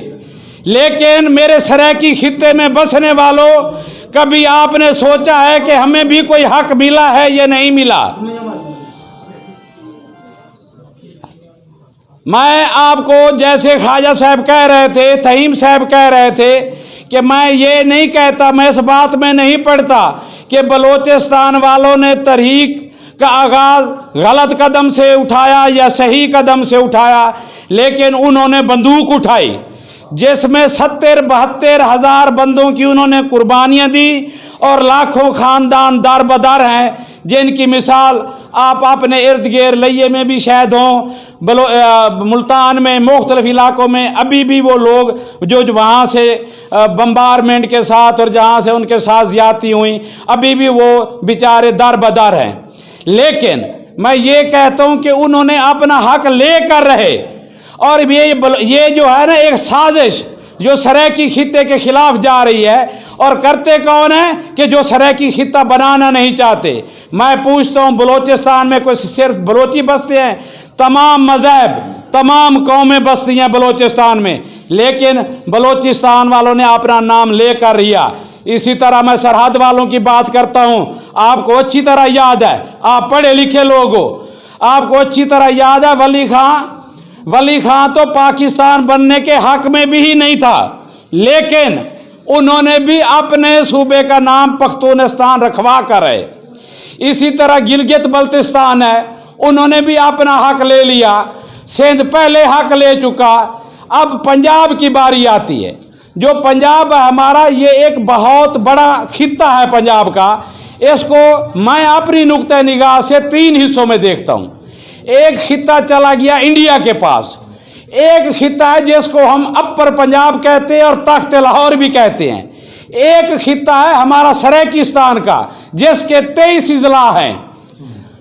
لیکن میرے سرائیکی خطے میں بسنے والوں، کبھی آپ نے سوچا ہے کہ ہمیں بھی کوئی حق ملا ہے یا نہیں ملا؟ میں آپ کو، جیسے خواجہ صاحب کہہ رہے تھے، تھہیم صاحب کہہ رہے تھے کہ میں یہ نہیں کہتا، میں اس بات میں نہیں پڑھتا کہ بلوچستان والوں نے تحریک کا آغاز غلط قدم سے اٹھایا یا صحیح قدم سے اٹھایا، لیکن انہوں نے بندوق اٹھائی۔ جس میں ستر بہتر ہزار بندوں کی انہوں نے قربانیاں دی اور لاکھوں خاندان در بدر ہیں، جن کی مثال آپ اپنے ارد گرد لئیے میں بھی شاید ہوں، بلو-، آ، ملتان میں، مختلف علاقوں میں ابھی بھی وہ لوگ جو، جو وہاں سے، آ، بمبارمنٹ کے ساتھ اور جہاں سے ان کے ساتھ زیادتی ہوئی، ابھی بھی وہ بیچارے در بدر ہیں۔ لیکن میں یہ کہتا ہوں کہ انہوں نے اپنا حق لے کر رہے، اور یہ بل-، یہ جو ہے نا ایک سازش جو سرائیکی خطے کے خلاف جا رہی ہے، اور کرتے کون ہیں کہ جو سرائیکی خطہ بنانا نہیں چاہتے۔ میں پوچھتا ہوں، بلوچستان میں کوئی صرف بلوچی بستے ہیں؟ تمام مذاہب، تمام قومیں بستی ہیں بلوچستان میں، لیکن بلوچستان والوں نے اپنا نام لے کر رہا۔ اسی طرح میں سرحد والوں کی بات کرتا ہوں، آپ کو اچھی طرح یاد ہے، آپ پڑھے لکھے لوگ ہو، آپ کو اچھی طرح یاد ہے، ولی خان، ولی خان تو پاکستان بننے کے حق میں بھی نہیں تھا، لیکن انہوں نے بھی اپنے صوبے کا نام پختونستان رکھوا کر ہے۔ اسی طرح گلگت بلتستان ہے، انہوں نے بھی اپنا حق لے لیا۔ سندھ پہلے حق لے چکا، اب پنجاب کی باری آتی ہے۔ جو پنجاب ہے ہمارا، یہ ایک بہت بڑا خطہ ہے پنجاب کا۔ اس کو میں اپنی نقطہ نگاہ سے تین حصوں میں دیکھتا ہوں۔ ایک خطہ چلا گیا انڈیا کے پاس، ایک خطہ ہے جس کو ہم اپر پنجاب کہتے ہیں اور تخت لاہور بھی کہتے ہیں۔ ایک خطہ ہے ہمارا سرائیکستان کا، جس کے تئیس اضلاع ہیں۔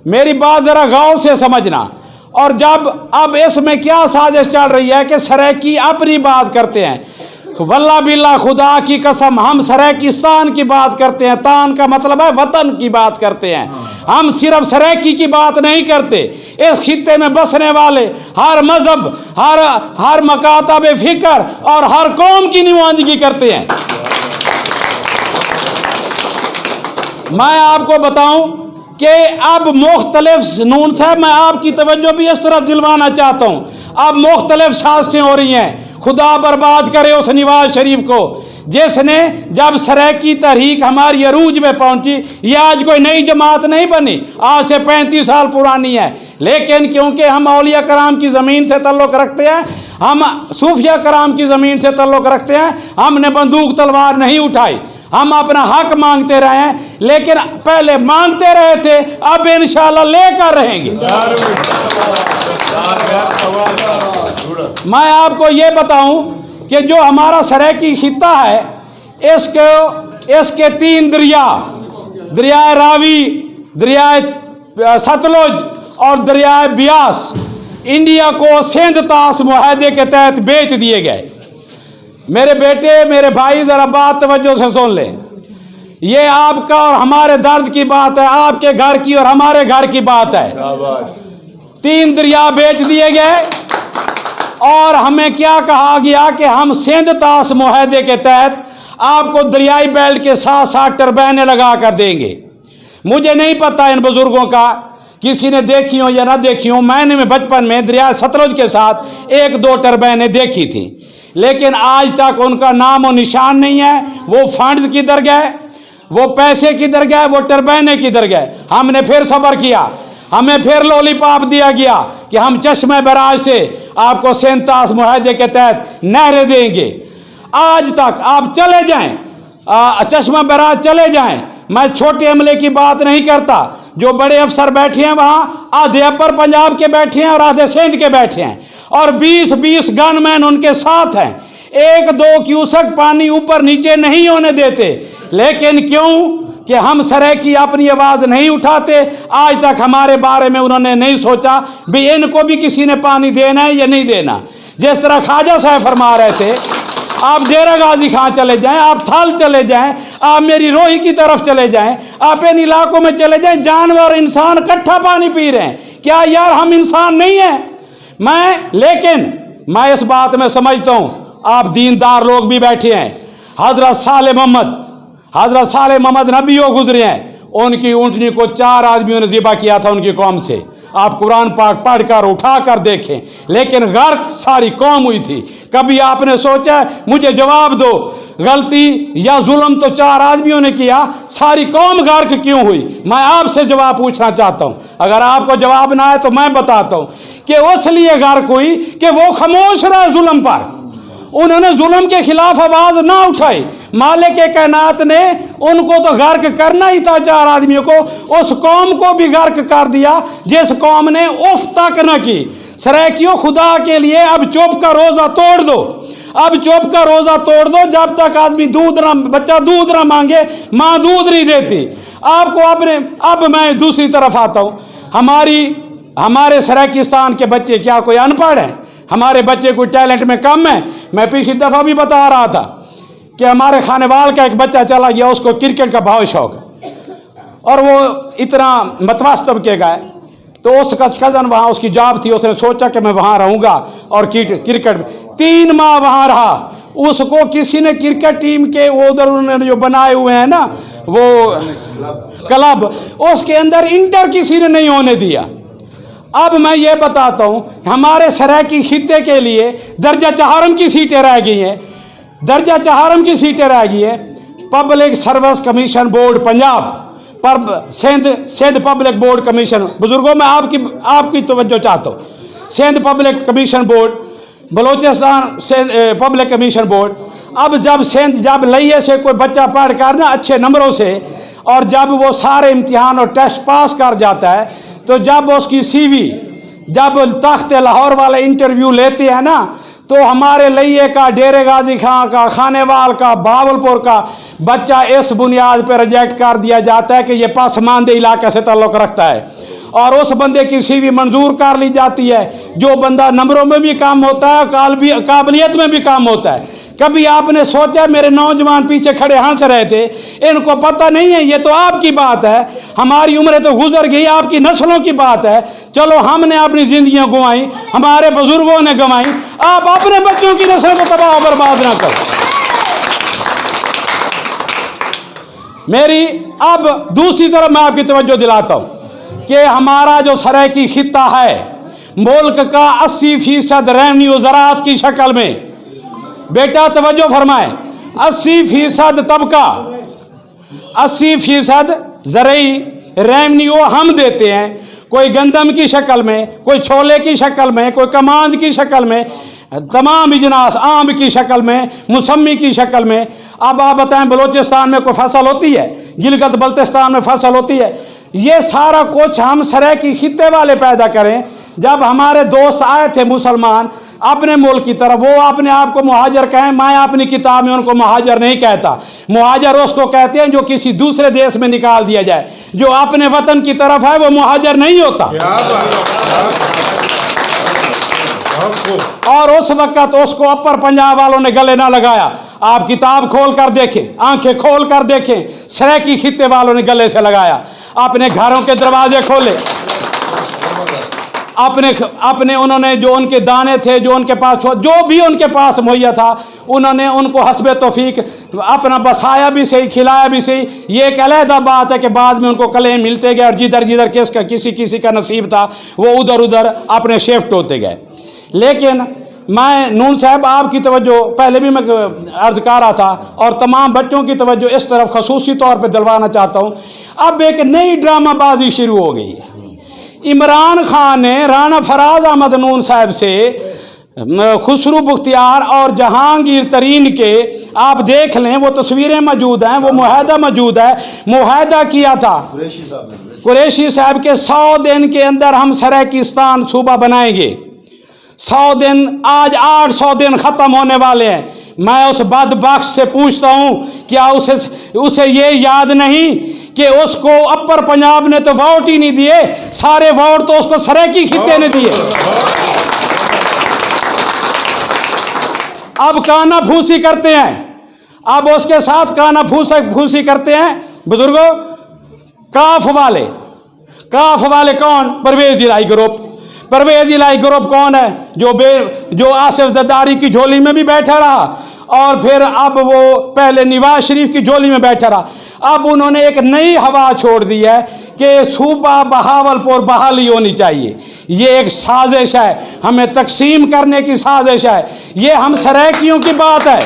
میری بات ذرا غور سے سمجھنا۔ اور جب اب اس میں کیا سازش چل رہی ہے کہ سرائیکی اپنی بات کرتے ہیں، واللہ باللہ، خدا کی قسم، ہم سرائیکستان کی بات کرتے ہیں، تان کا مطلب ہے وطن کی بات کرتے ہیں۔ ہم صرف سرائیکی کی بات نہیں کرتے، اس خطے میں بسنے والے ہر مذہب، ہر ہر مکاتب فکر اور ہر قوم کی نمائندگی کرتے ہیں۔ میں آپ کو بتاؤں کہ اب مختلف، نون صاحب، میں آپ کی توجہ بھی اس طرف دلوانا چاہتا ہوں، اب مختلف سازشیں ہو رہی ہیں۔ خدا برباد کرے اس نواز شریف کو، جس نے، جب سرائیکی تحریک ہماری عروج میں پہنچی، یہ آج کوئی نئی جماعت نہیں بنی، آج سے پینتیس سال پرانی ہے، لیکن کیونکہ ہم اولیاء کرام کی زمین سے تعلق رکھتے ہیں، ہم صوفیاء کرام کی زمین سے تعلق رکھتے ہیں، ہم نے بندوق تلوار نہیں اٹھائی، ہم اپنا حق مانگتے رہے ہیں، لیکن پہلے مانگتے رہے تھے، اب انشاءاللہ لے کر رہیں گے۔ میں آپ کو یہ بتاؤں کہ جو ہمارا سرائیکی خطہ ہے، اس کو، اس کے تین دریا، دریائے راوی، دریائے ستلج اور دریائے بیاس، انڈیا کو سندھ طاس معاہدے کے تحت بیچ دیے گئے۔ میرے بیٹے، میرے بھائی، ذرا بات توجہ سے سن لیں۔ یہ آپ کا اور ہمارے درد کی بات ہے، آپ کے گھر کی اور ہمارے گھر کی بات ہے۔ تین دریا بیچ دیے گئے اور ہمیں کیا کہا گیا کہ ہم سندھ طاس معاہدے کے تحت آپ کو دریائی بیلٹ کے ساتھ ساتھ ٹربینے لگا کر دیں گے۔ مجھے نہیں پتا ان بزرگوں کا، کسی نے دیکھی ہو یا نہ دیکھی ہو، میں نے بچپن میں دریا ستلج کے ساتھ ایک دو ٹربینے دیکھی تھی، لیکن آج تک ان کا نام و نشان نہیں ہے۔ وہ فنڈز کدھر گئے، وہ پیسے کدھر گئے، وہ ٹربینے کدھر گئے؟ ہم نے پھر صبر کیا، ہمیں پھر لولی پاپ دیا گیا کہ ہم چشمہ براج سے آپ کو سینتاس معاہدے کے تحت نہریں دیں گے۔ آج تک آپ چلے جائیں، آ، چشمہ براج چلے جائیں، میں چھوٹے عملے کی بات نہیں کرتا، جو بڑے افسر بیٹھے ہیں وہاں، آدھے اپر پنجاب کے بیٹھے ہیں اور آدھے سندھ کے بیٹھے ہیں، اور بیس بیس گن مین ان کے ساتھ ہیں۔ ایک دو کیوسک پانی اوپر نیچے نہیں ہونے دیتے، لیکن کیوں کہ ہم سرائیکی اپنی آواز نہیں اٹھاتے، آج تک ہمارے بارے میں انہوں نے نہیں سوچا بھی ان کو بھی کسی نے پانی دینا ہے یا نہیں دینا۔ جس طرح خواجہ صاحب فرما رہے تھے، آپ ڈیرہ غازی خان چلے جائیں، آپ تھل چلے جائیں، آپ میری روہی کی طرف چلے جائیں، آپ ان علاقوں میں چلے جائیں، جانور انسان اکٹھا پانی پی رہے ہیں۔ کیا یار ہم انسان نہیں ہیں؟ میں، لیکن میں اس بات میں سمجھتا ہوں، آپ دیندار لوگ بھی بیٹھے ہیں۔ حضرت صالح محمد، حضرت صالح محمد نبی ہو گزرے ہیں، ان کی اونٹنی کو چار آدمیوں نے ذبح کیا تھا ان کی قوم سے۔ آپ قرآن پاک پڑھ کر اٹھا کر دیکھیں، لیکن غرق ساری قوم ہوئی تھی۔ کبھی آپ نے سوچا ہے؟ مجھے جواب دو، غلطی یا ظلم تو چار آدمیوں نے کیا، ساری قوم غرق کیوں ہوئی؟ میں آپ سے جواب پوچھنا چاہتا ہوں۔ اگر آپ کو جواب نہ آئے تو میں بتاتا ہوں کہ اس لیے غرق ہوئی کہ وہ خاموش رہے ظلم پر۔ انہوں نے ظلم کے خلاف آواز نہ اٹھائی۔ مالک کائنات نے ان کو تو غرق کرنا ہی تھا، چار آدمیوں کو، اس قوم کو بھی غرق کر دیا جس قوم نے اف تک نہ کی۔ سرائیکیوں، خدا کے لیے اب چپ کا روزہ توڑ دو، اب چپ کا روزہ توڑ دو۔ جب تک آدمی دودھ نہ، بچہ دودھ نہ مانگے، ماں دودھ نہیں دیتی۔ آپ کو اپنے، اب میں دوسری طرف آتا ہوں۔ ہماری، ہمارے سرائیکستان کے بچے کیا کوئی ان پڑھ ہیں؟ ہمارے بچے کوئی ٹیلنٹ میں کم ہے؟ میں پچھلی دفعہ بھی بتا رہا تھا کہ ہمارے خانوال کا ایک بچہ چلا گیا، اس کو کرکٹ کا بہت شوق ہے، اور وہ اتنا متوسط طبقے کا ہے۔ تو اس کا کزن وہاں، اس کی جاب تھی، اس نے سوچا کہ میں وہاں رہوں گا اور کرکٹ، کرکٹ، تین ماہ وہاں رہا۔ اس کو کسی نے کرکٹ ٹیم کے، وہ ادھر انہوں نے جو بنائے ہوئے ہیں نا، وہ کلب، اس کے اندر انٹر کسی نے نہیں ہونے دیا۔ اب میں یہ بتاتا ہوں، ہمارے سرائیکی خطے کے لیے درجہ چہارم کی سیٹیں رہ گئی ہیں، درجہ چہارم کی سیٹیں رہ گئی ہیں۔ Public service commission board Punjab, پر Sindh, Sindh public board commission, بزرگوں، میں آپ کی، آپ کی توجہ چاہتا ہوں۔ Sindh public commission board, Balochistan Sindh, اے، پبلک کمیشن بورڈ، اب جب سندھ، جب لئیے سے کوئی بچہ پڑھ کر نا اچھے نمبروں سے، اور جب وہ سارے امتحان اور ٹیسٹ پاس کر جاتا ہے، تو جب اس کی سی وی، جب تخت لاہور والے انٹرویو لیتے ہیں نا، تو ہمارے لئیے کا، ڈیرے غازی خان کا، خانیوال کا، بہاولپور کا بچہ اس بنیاد پہ ریجیکٹ کر دیا جاتا ہے کہ یہ پسماندہ علاقے سے تعلق رکھتا ہے، اور اس بندے کی سی وی منظور کر لی جاتی ہے، جو بندہ نمبروں میں بھی کم ہوتا ہے، قالبی-، قابلیت میں بھی کم ہوتا ہے۔ کبھی آپ نے سوچا، میرے نوجوان پیچھے کھڑے ہنس رہے تھے، ان کو پتہ نہیں ہے، یہ تو آپ کی بات ہے، ہماری عمریں تو گزر گئی، آپ کی نسلوں کی بات ہے۔ چلو، ہم نے اپنی زندگیاں گنوائیں، ہمارے بزرگوں نے گنوائیں، آپ اپنے بچوں کی نسلوں کو تباہ و برباد نہ کرو۔ میری اب دوسری طرف میں آپ کی توجہ دلاتا ہوں کہ ہمارا جو سرائیکی خطہ ہے، ملک کا اسی فیصد ریونیو زراعت کی شکل میں، بیٹا توجہ فرمائیں، اسی فیصد طبقہ، اسی فیصد زرعی ریونیو ہم دیتے ہیں، کوئی گندم کی شکل میں، کوئی چھولے کی شکل میں، کوئی کماند کی شکل میں، تمام اجناس، آم کی شکل میں، موسمی کی شکل میں۔ اب آپ بتائیں، بلوچستان میں کوئی فصل ہوتی ہے؟ گلگت بلتستان میں فصل ہوتی ہے؟ یہ سارا کچھ ہم سرائیکی خطے والے پیدا کریں۔ جب ہمارے دوست آئے تھے مسلمان اپنے ملک کی طرف، وہ اپنے آپ کو مہاجر کہیں، میں اپنی کتاب میں ان کو مہاجر نہیں کہتا۔ مہاجر اس کو کہتے ہیں جو کسی دوسرے دیش میں نکال دیا جائے، جو اپنے وطن کی طرف ہے، وہ مہاجر نہیں ہوتا۔ اور اس وقت اس کو اپر پنجاب والوں نے گلے نہ لگایا۔ آپ کتاب کھول کر دیکھیں، آنکھیں کھول کر دیکھیں، سرائیکی خطے والوں نے گلے سے لگایا، اپنے گھروں کے دروازے کھولے، اپنے، اپنے انہوں نے جو ان کے دانے تھے، جو ان کے پاس چھو-، جو بھی ان کے پاس مہیا تھا، انہوں نے ان کو حسب توفیق اپنا بسایا بھی صحیح، کھلایا بھی صحیح۔ یہ ایک علیحدہ بات ہے کہ بعد میں ان کو کلیم ملتے گئے اور جدھر جدھر کس کا، کسی کسی کا نصیب تھا، وہ ادھر ادھر اپنے شفٹ ہوتے گئے۔ لیکن میں، نون صاحب، آپ کی توجہ پہلے بھی میں عرض کر رہا تھا اور تمام بچوں کی توجہ اس طرف خصوصی طور پہ دلوانا چاہتا ہوں۔ اب ایک نئی ڈرامہ بازی شروع ہو گئی ہے۔ عمران خان نے رانا فراز احمد نون صاحب سے، م، خسرو بختیار اور جہانگیر ترین کے، آپ دیکھ لیں، وہ تصویریں موجود ہیں، وہ معاہدہ موجود ہے، معاہدہ کیا تھا قریشی صاحب کے، سو دن کے اندر ہم سرائیکستان صوبہ بنائیں گے۔ سو دن، آج آٹھ سو دن ختم ہونے والے ہیں۔ میں اس بدبخت سے پوچھتا ہوں، کیا اسے، اسے یہ یاد نہیں کہ اس کو اپر پنجاب نے تو ووٹ ہی نہیں دیے، سارے ووٹ تو اس کو سرائیکی خطے نے دیے۔ اب کانا پھوسی کرتے ہیں، اب اس کے ساتھ کانا پھوسا-، پھوسی کرتے ہیں۔ بزرگوں، کاف والے، کاف والے کون؟ پرویز الہی گروپ۔ پرویز الہی گروپ کون ہے؟ جو بے، جو آصف زرداری کی جھولی میں بھی بیٹھا رہا اور پھر اب وہ پہلے نواز شریف کی جھولی میں بیٹھا رہا۔ اب انہوں نے ایک نئی ہوا چھوڑ دی ہے کہ صوبہ بہاولپور بحالی ہونی چاہیے۔ یہ ایک سازش ہے، ہمیں تقسیم کرنے کی سازش ہے۔ یہ ہم سرائیکیوں کی بات ہے۔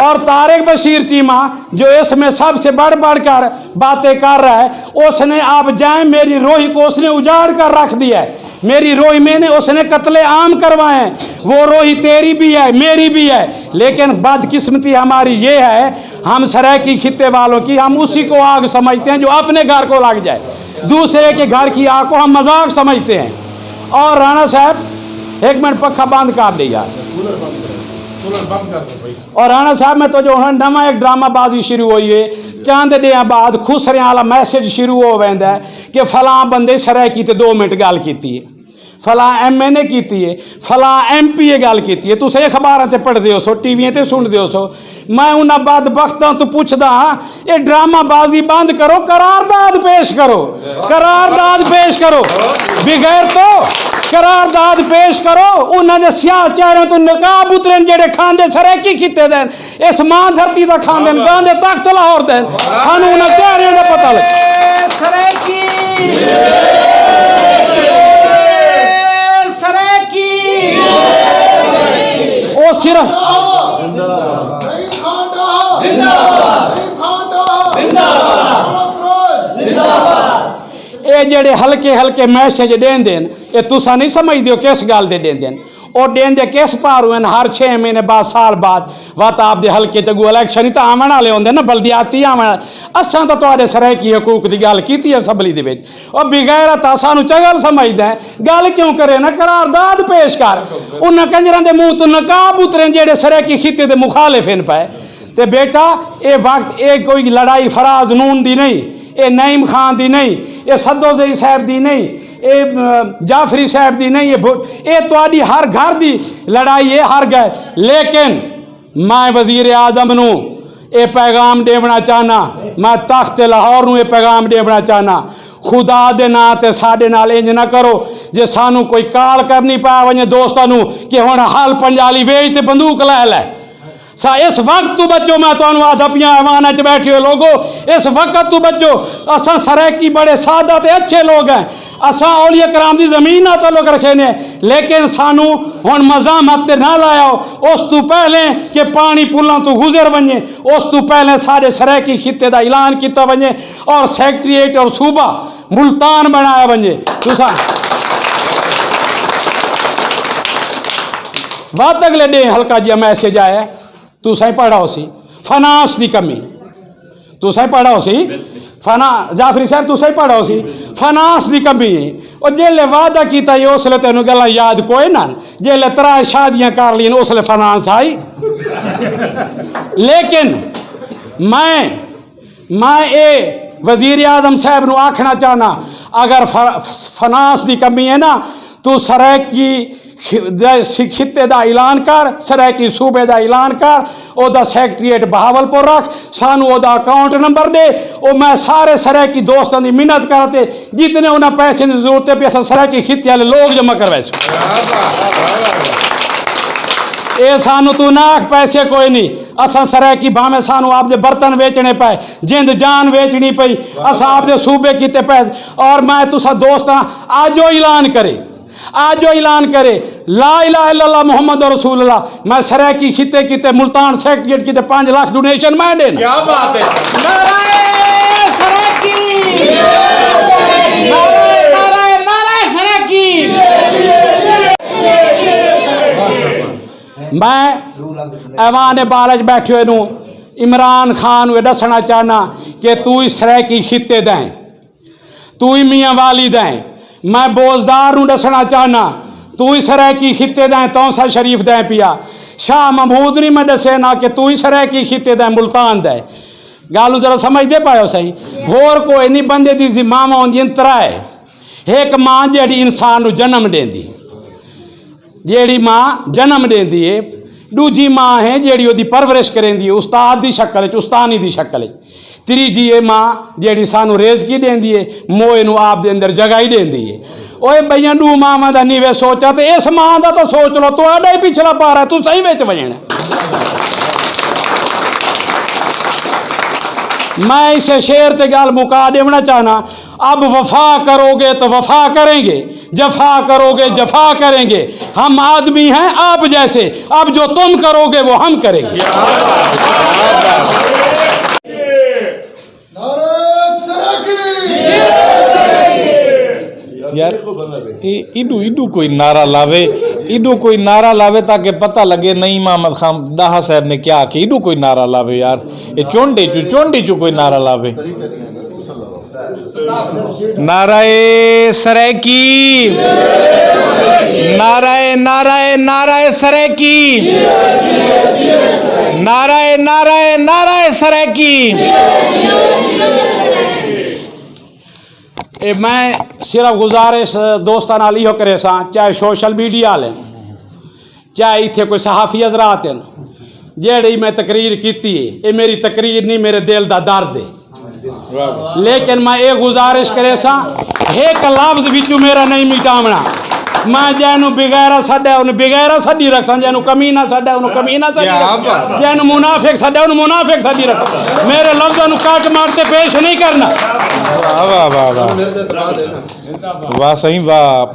اور طارق بشیر چیمہ، جو اس میں سب سے بڑھ بڑھ کر باتیں کر رہا ہے، اس نے، آپ جائیں، میری روہی کو اس نے اجاڑ کر رکھ دیا ہے۔ میری روہی میں نے، اس نے قتل عام کروائے ہیں۔ وہ روہی تیری بھی ہے، میری بھی ہے، لیکن بدقسمتی ہماری یہ ہے، ہم سرائیکی خطے والوں کی، ہم اسی کو آگ سمجھتے ہیں جو اپنے گھر کو لگ جائے، دوسرے کے گھر کی آگ کو ہم مذاق سمجھتے ہیں۔ اور رانا صاحب، ایک منٹ، پکھا بند کر دے یار۔ اور رانا صاحب، میں تو جو ہن نواں ایک ڈرامہ بازی شروع ہوئی ہے، چند ڈیاں بعد خسریاں والا میسج شروع ہو ویندا ہے کہ فلاں بندے سرائیکی تے دو منٹ گل کیتی ہے، فلاں ایم این اے کیتی ہے، فلاں ایم پی اے گل کیتی ہے۔ تساں اخباراں تے پڑھدے ہو سو، ٹی ویاں تے سنڑدے ہو سو۔ میں انہاں بدبختاں تو پچھدا ہاں، اے ڈرامہ بازی بند کرو، قرارداد پیش کرو، قرارداد پیش کرو۔ بغیر تو قرارداد پیش کرو۔ انہاں دے سیاہ چہرے تو نقاب اترن، جڑے کھاندے سرائیکی خطے دے۔ اس ماں دھرتی دا کھاندے، گاندے تخت لاہور دے۔ سانو انہاں چہریاں دا پتہ لگے۔ سرائیکی، سرائیکی۔ او صرف اے جڑے ہلکے ہلکے میسج ڈیندے ہن، اے تساں نہیں سمجھدے ہو کس گل دے ڈیندے ہن۔ او ڈیندے کس پاروں ہن؟ ہر چھ مہینے بعد، سال بعد، وت آپ دے ہلکے چ اگوں الیکشن ہی تاں آون والے ہوندے نا، بلدیاتی آون والے۔ اساں تاں تہاڈے سرائیکی حقوق دی گل کیتی اسمبلی دے وچ۔ او بغیرت، اساں نوں چگل سمجھدا ہے، گل کیوں کرے نا؟ قرارداد پیش کر۔ انہاں کنجراں دے منہ تو نقاب اترے جڑے سرائیکی خطے دے مخالف ہن پئے۔ تے بیٹا، اے وقت، اے کوئی لڑائی فراز نون دی نہیں، اے نعیم خان دی نہیں، اے سدو زئی صاحب دی نہیں، اے، ام، جعفری صاحب دی نہیں، اے بھٹ-، اے تہاڈی ہر گھر دی لڑائی ہے، ہر گھر۔ لیکن میں وزیر اعظم نوں اے پیغام دیونا چاہنا، میں تخت لاہور نوں اے پیغام دیونا چاہنا، خدا دے ناں تے ساڈے نال انج نہ کرو۔ جے سانوں کوئی کال کرنی پا ونجے دوستاں نوں کہ ہن حل پنجالی ویچ تے بندوق لے لے، سا اس وقت تو بچو، میں تانوں آدھا پیاں ایوان وچ بیٹھے ہوئے لوگو، اس وقت تو بچو۔ اساں سرائیکی بڑے سادہ تے اچھے لوگ ہیں، اساں اولیاء کرام دی زمین نال تعلق رکھے نے، لیکن سانوں ہن مزاحمت تے نہ لایا ہو۔ اس تو پہلے کہ پانی پلاں تو گزر ونجے، اس تو پہلے سارے سرائیکی خطے دا اعلان کیتا ونجے اور سیکرٹریٹ اور صوبہ ملتان بنایا ونجے۔ تساں وقت اگلے ڈے ہلکا جیا میسج آیا ہے، تساں ہی پڑھا ہو سی، فنانس دی کمی۔ تساں ہی پڑھا ہو سی، فنا-، جعفری صاحب، تساں ہی پڑھا ہو سی، فنانس دی کمی ہے۔ اور جیلے وعدہ کیتا ہی، اس لے تینوں گلاں یاد کوئی نہ، جیلے ترائے شادیاں کر لین، اس لے فنانس آئی۔ لیکن میں، میں اے وزیر اعظم صاحب نو آکھنا چاہنا، اگر ف-، فنانس دی کمی ہے نا، تو سرائیکی خ-، دے س-، خطے دا اعلان کر، سرائیکی صوبے دا اعلان کر، او دا سیکرٹریٹ بہاول پور رکھ، سانو او دا اکاؤنٹ نمبر دے، او میں سارے سرائیکی دوستاں دی منت کر تے جتنے انہاں پیسے دی ضرورت ہے، پی اساں سرائیکی خطے والے لوگ جمع کروائے سو۔ اے سانو تو نہ آکھ پیسے کوئی نہیں، اساں سرائیکی بھاویں سانو آپ دے برتن ویچنے پے، جند جان ویچنی پئی، اساں آپ دے صوبے کیتے پے۔ اور میں تساں دوستاں آجو اعلان کرے، آج جو اعلان کرے، لا الہ الا اللہ محمد رسول اللہ، میں سرائیکی خطے کیتے، ملتان سیکرٹریٹ کیتے پانچ لاکھ ڈونیشن میں دینا۔ کیا بات ہے؟ نعرہ سرائیکی! نعرہ، نعرہ، نعرہ سرائیکی! میں ایوان بالج بیٹھے ہوئے نوں عمران خان نوں یہ دسنا چاہنا کہ تو ہی سرائیکی خطے دیں۔ تو ہی میاں والی دیں۔ میں بوزدار نوں دسنا چاہنا، تو ہی سرائیکی خطے دیں، تونسہ شریف دیں پیا۔ شاہ محمود نہیں میں دسے نہ کہ تو ہی سرائیکی خطے دیں، ملتان دیں۔ گل نوں ذرا سمجھدے پائے ہو سہی۔ ہور کوئی نہیں، بندے دی ذمہ ہوندی ہیں ترائے۔ ایک ماں جیڑی انسان نوں جنم دیندی، جیڑی ماں جنم دیندی ہے، دوجی ماں ہے جیڑی اودی پرورش کریندی ہے، استاد دی شکل وچ، استانی دی شکل وچ۔ تیجی اے ماں جیڑی سانو رزق ہی دیندی ہے، موئے نو آپ دے اندر جگہ ہی دیندی ہے۔ اوئے بھائیاں، دو ماواں دا نیوے سوچا تے اس ماں دا تاں سوچ لو، تہاڈا ہی پچھلا پارا ہے، تساں ہی وچ وجنا ہے۔ میں اسے شعر تے گل مکا دیونا چاہنا، اب وفا کرو گے تو وفا کریں گے، جفا کرو گے جفا کریں گے۔ ہم آدمی ہیں آپ جیسے، اب جو تم کرو گے وہ ہم کریں گے۔ نعرہ سرکی۔ یار، اے ایڈو ایڈو کوئی نعرہ لاوے، ایڈو کوئی نعرہ لاوے تاکہ پتہ لگے نعیم احمد خان ڈاہا صاحب نے کیا آکھیا۔ ایڈو کوئی نعرہ لاوے یار، اے چونڈے چو، چونڈے چو کوئی نعرہ لاوے۔ نعرہ سرائیکی، نعرہ، نعرہ، نعرہ سرائیکی، نعرہ، نعرہ، نعرہ سرائیکی۔ اے میں صرف گزارش دوستاں نال ایہو کرے ساں، چاہے سوشل میڈیا والے، چاہے ایتھے کوئی صحافی حضرات ہیں، جیڑی میں تقریر کیتی ہے، اے میری تقریر نہیں، میرے دل دا درد ہے۔ لیکن میں اے گزارش کرے ساں، ایک لفظ وچوں میرا نہیں مٹاونا۔ میں جینوں بغیرہ سڈا، انہوں بغیرہ سڈی رکھساں، جینوں کمینہ سڈا، انہوں کمینہ سڈی کیا رکھساں، بات ہے۔ جینوں منافق سڈا، انہوں منافق سڈی رکھساں۔ میرے لفظوں نوں کٹ مار تے پیش نہیں کرنا۔ واہ، واہ، واہ، واہ۔ واہ سائیں، واہ۔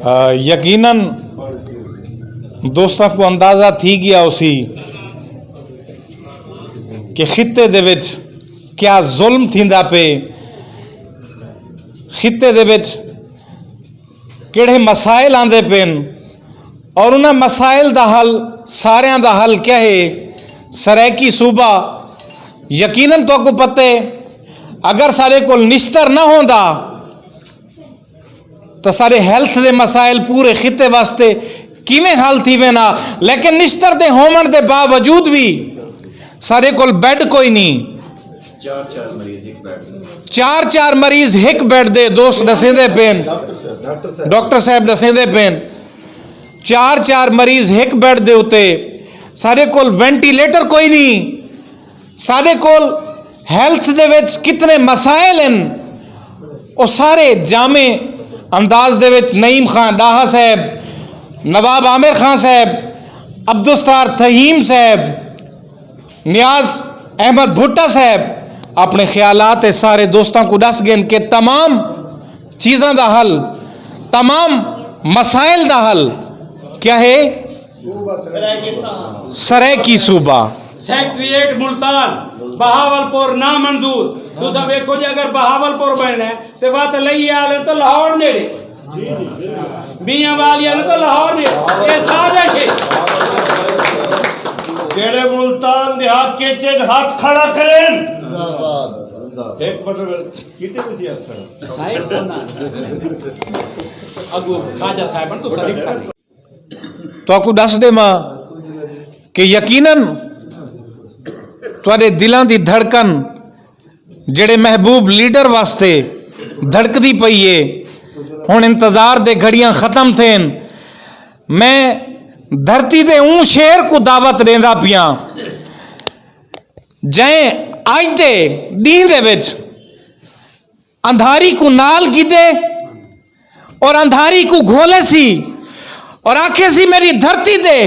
آ، یقیناً دوستاں کو اندازہ تھی گیا اسی کہ خطے دے وچ کیا ظلم تھیندا پے، خطے دے وچ کہڑے مسائل آندے پین اور انہاں مسائل دا حل، ساریاں دا حل کیا ہے؟ سرائیکی صوبہ، یقیناً تو کو پتہ ہے، اگر سارے کول نشتر نہ ہوندا تو سارے ہیلتھ دے مسائل پورے خطے واسطے کیویں حل تھی وینا؟ لیکن نشتر دے ہومن دے باوجود بھی سارے کول بیڈ کوئی نہیں۔ چار چار مریض ہک بیڈ دے، دوست دسیندے پین، ڈاکٹر صاحب دسیندے پین، چار چار مریض ہک بیڈ دے اتے۔ سارے کول وینٹیلیٹر کوئی نہیں۔ سارے کول ہیلتھ دے وچ کتنے مسائل ہیں، وہ سارے جامع انداز دے وچ نعیم خان ڈاہا صاحب، نواب عامر خان صاحب، عبدالستار تھہیم صاحب، نیاز احمد بھٹا صاحب اپنے خیالات اے سارے دوستاں کو دس گئے کہ تمام چیزاں دا حل، تمام مسائل دا حل کیا ہے؟ سرائیکی صوبہ۔ سیکریٹریٹ ملتان، بہاول پور نامنظور۔ تساں ویکھو جی، اگر بہاول پور بننا ہے تے وت لئی آ لے تو لاہور نیڑے، میاں والیاں نے تو لاہور نیڑے۔ یہ سازش ہے۔ جڑے ملتان دے حق وچ ہن، ہاتھ کھڑا کرن۔ ایک منٹ، کیتے کسی ہاتھ کھڑا؟ صاحب کون آ؟ اگو خواجہ صاحب تو صدیق خان۔ تو کو دس دے ماں کہ یقیناً تواڈے دلاں دی دھڑکن جڑے محبوب لیڈر واسطے دھڑکدی پئی ہے، ہن انتظار دے گھڑیاں ختم تھین۔ میں دھرتی دے اون شیر کو دعوت دیندا پیاں، جیں اج دے ڈینہ دے وچ اندھاری کو نال گیدے اور اندھاری کو گھولے سی اور آکھے سی، میری دھرتی دے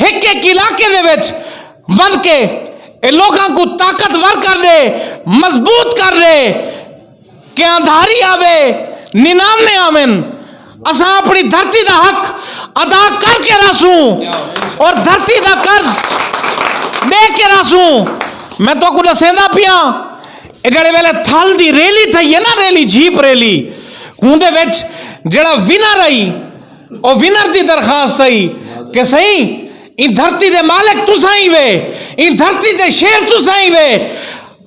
ہک ہک علاقے دے وچ ود کے اے لوکاں کو طاقتور کر دے، مضبوط کر دے کہ اندھاری آوے، ننانوے آون۔ اساں اپنی دھرتی دا حق ادا کر کے رہسوں اور دھرتی دا قرض دے کے رہسوں۔ میں تو کو دسیندا پیاں، اے جڑے ویلے تھل دی ریلی تھئی ہے نا، ریلی، جیپ ریلی، اوندے وچ جڑا ونر آئی، او ونر دی درخواست آئی کہ سہی، این دھرتی دے مالک تساں ہی وے، این دھرتی دے شیر تساں ہی وے۔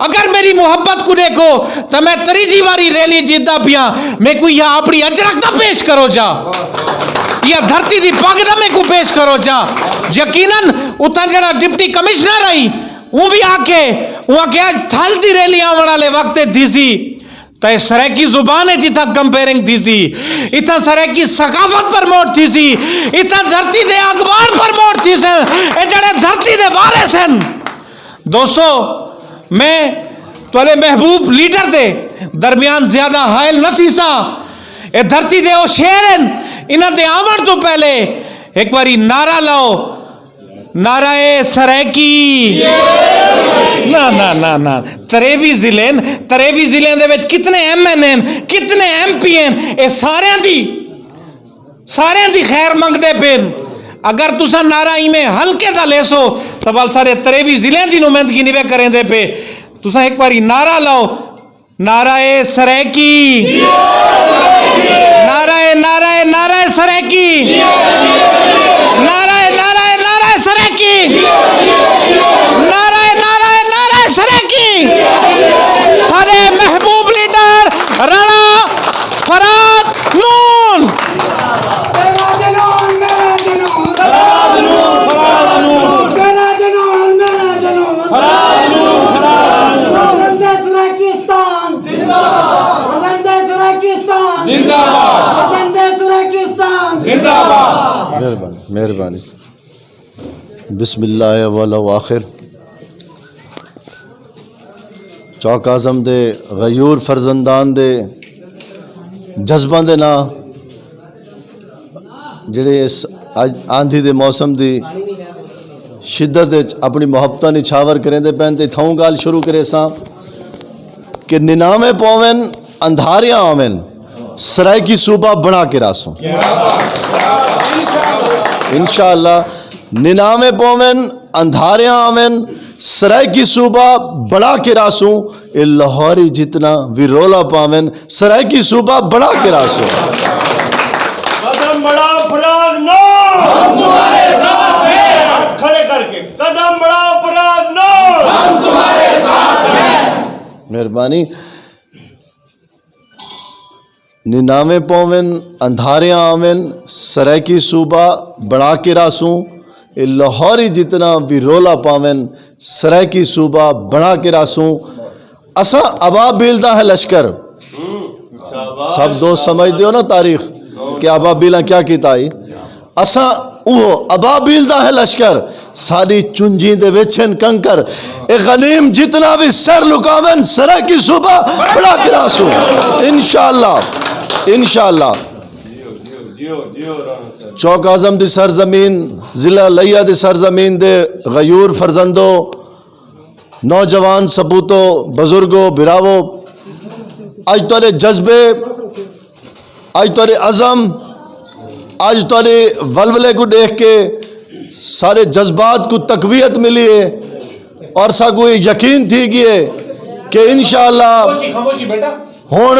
اگر میری محبت کو دیکھو تو میں تریجی واری ریلی جیتدا پیاں، میں کو یا اپنی اجرک دا پیش کرو جا، یا دھرتی دی پگ دا میں کو پیش کرو جا۔ یقیناً اتھاں جڑا ڈپٹی کمشنر آئی، وہ بھی آ کے، وہ آ کے تھل دی ریلی آون والے وقت تھی سی، تے سرائیکی زبان وچ اتھاں کمپیئرنگ تھی سی، اتھاں سرائیکی ثقافت پروموٹ تھی سی، اتھاں دھرتی دے اخبار پروموٹ تھی سن۔ اے جڑے دھرتی دے وارث ہیں، دوستو، میں تہاڈے محبوب لیڈر دے درمیان زیادہ حائل نہ تھی سا۔ اے دھرتی دے او شیر ہیں، انہاں دے آون تو پہلے ایک واری نعرہ لاؤ، نعرہ سرائیکی، نہ نہ نہ نہ، تریوی ضلع ہن۔ تریوی ضلع دے وچ کتنے ایم این اے ہن، کتنے ایم پی اے ہن، اے سارے دی، سارے دی خیر منگدے پے ہن۔ اگر تساں نعرہ ایویں ہلکے دا لے سو، تو بل سارے تریوی ضلع دی نمائندگی نہیں وے کریں دے پے۔ تساں ایک باری نعرہ لاؤ، نعرہ سرائیکی، نعرہ، نعرہ، نعرہ سرائیکی، نعرہ، نعرہ، نعرہ سرائیکی، نعرہ، نعرہ، نعرہ سرائیکی۔ سارے محبوب لیڈر رانا فراز نون۔ میرا جنون، میرا جنون۔ میرا جنون، میرا جنون۔ وطن دے سرائیکستان۔ زندہ باد۔ وطن دے سرائیکستان۔ زندہ باد۔ وطن دے سرائیکستان۔ زندہ باد۔ مہربانی، مہربانی۔ بسم اللہ اول و آخر۔ چوک اعظم دے غیور فرزندان دے جذباں دے ناں، جڑے اس اج آندھی دے موسم دی شدت وچ اپنی محبتاں نچھاور کریندے پین، تے تھاؤں گال شروع کرے ساں کہ نناویں پوون، اندھاریاں آون، سرائیکی صوبہ بنا کے راسوں۔ انشاءاللہ، نناویں پوون، اندھاریاں آون، سرائیکی صوبہ بنا کے راسوں۔ اے لاہوری جتنا بھی رولا پاون، سرائیکی صوبہ بنا کے راسوں۔ قدم بڑھاؤ فراز نو، ہم تمہارے ساتھ ہیں۔ ہاتھ کھڑے کر کے، قدم بڑھاؤ فراز نو، ہم تمہارے ساتھ ہیں۔ مہربانی۔ نناویں پوون، اندھاریاں آون، سرائیکی صوبہ بنا کے راسوں۔ اے لاہوری جتنا بھی رولا پاون، سرائیکی صوبہ بنا کے راسوں۔ اساں ابابیل دا ہے لشکر۔ سب دوست سمجھ دیو نا تاریخ کہ ابابیلاں کیا کیتا ہے۔ اساں اوہ ابابیل دا ہے لشکر، ساڈی چنجی دے وچ ہن کنکر۔ اے غنیم جتنا بھی سر لکاون، سرائیکی صوبہ بڑا گراسوں۔ انشاءاللہ، انشاءاللہ۔ چوک اعظم دی سرزمین، ضلع لیا دی سرزمین دے غیور فرزندو، نوجوان سپوتو، بزرگو، بھراوو، اج تہاڈے جذبے، اج تہاڈے عزم، اج تہاڈے ولولے کو دیکھ کے سارے جذبات کو تقویت ملی ہے اور ساکو یہ یقین تھی گئی ہے کہ انشاءاللہ ہن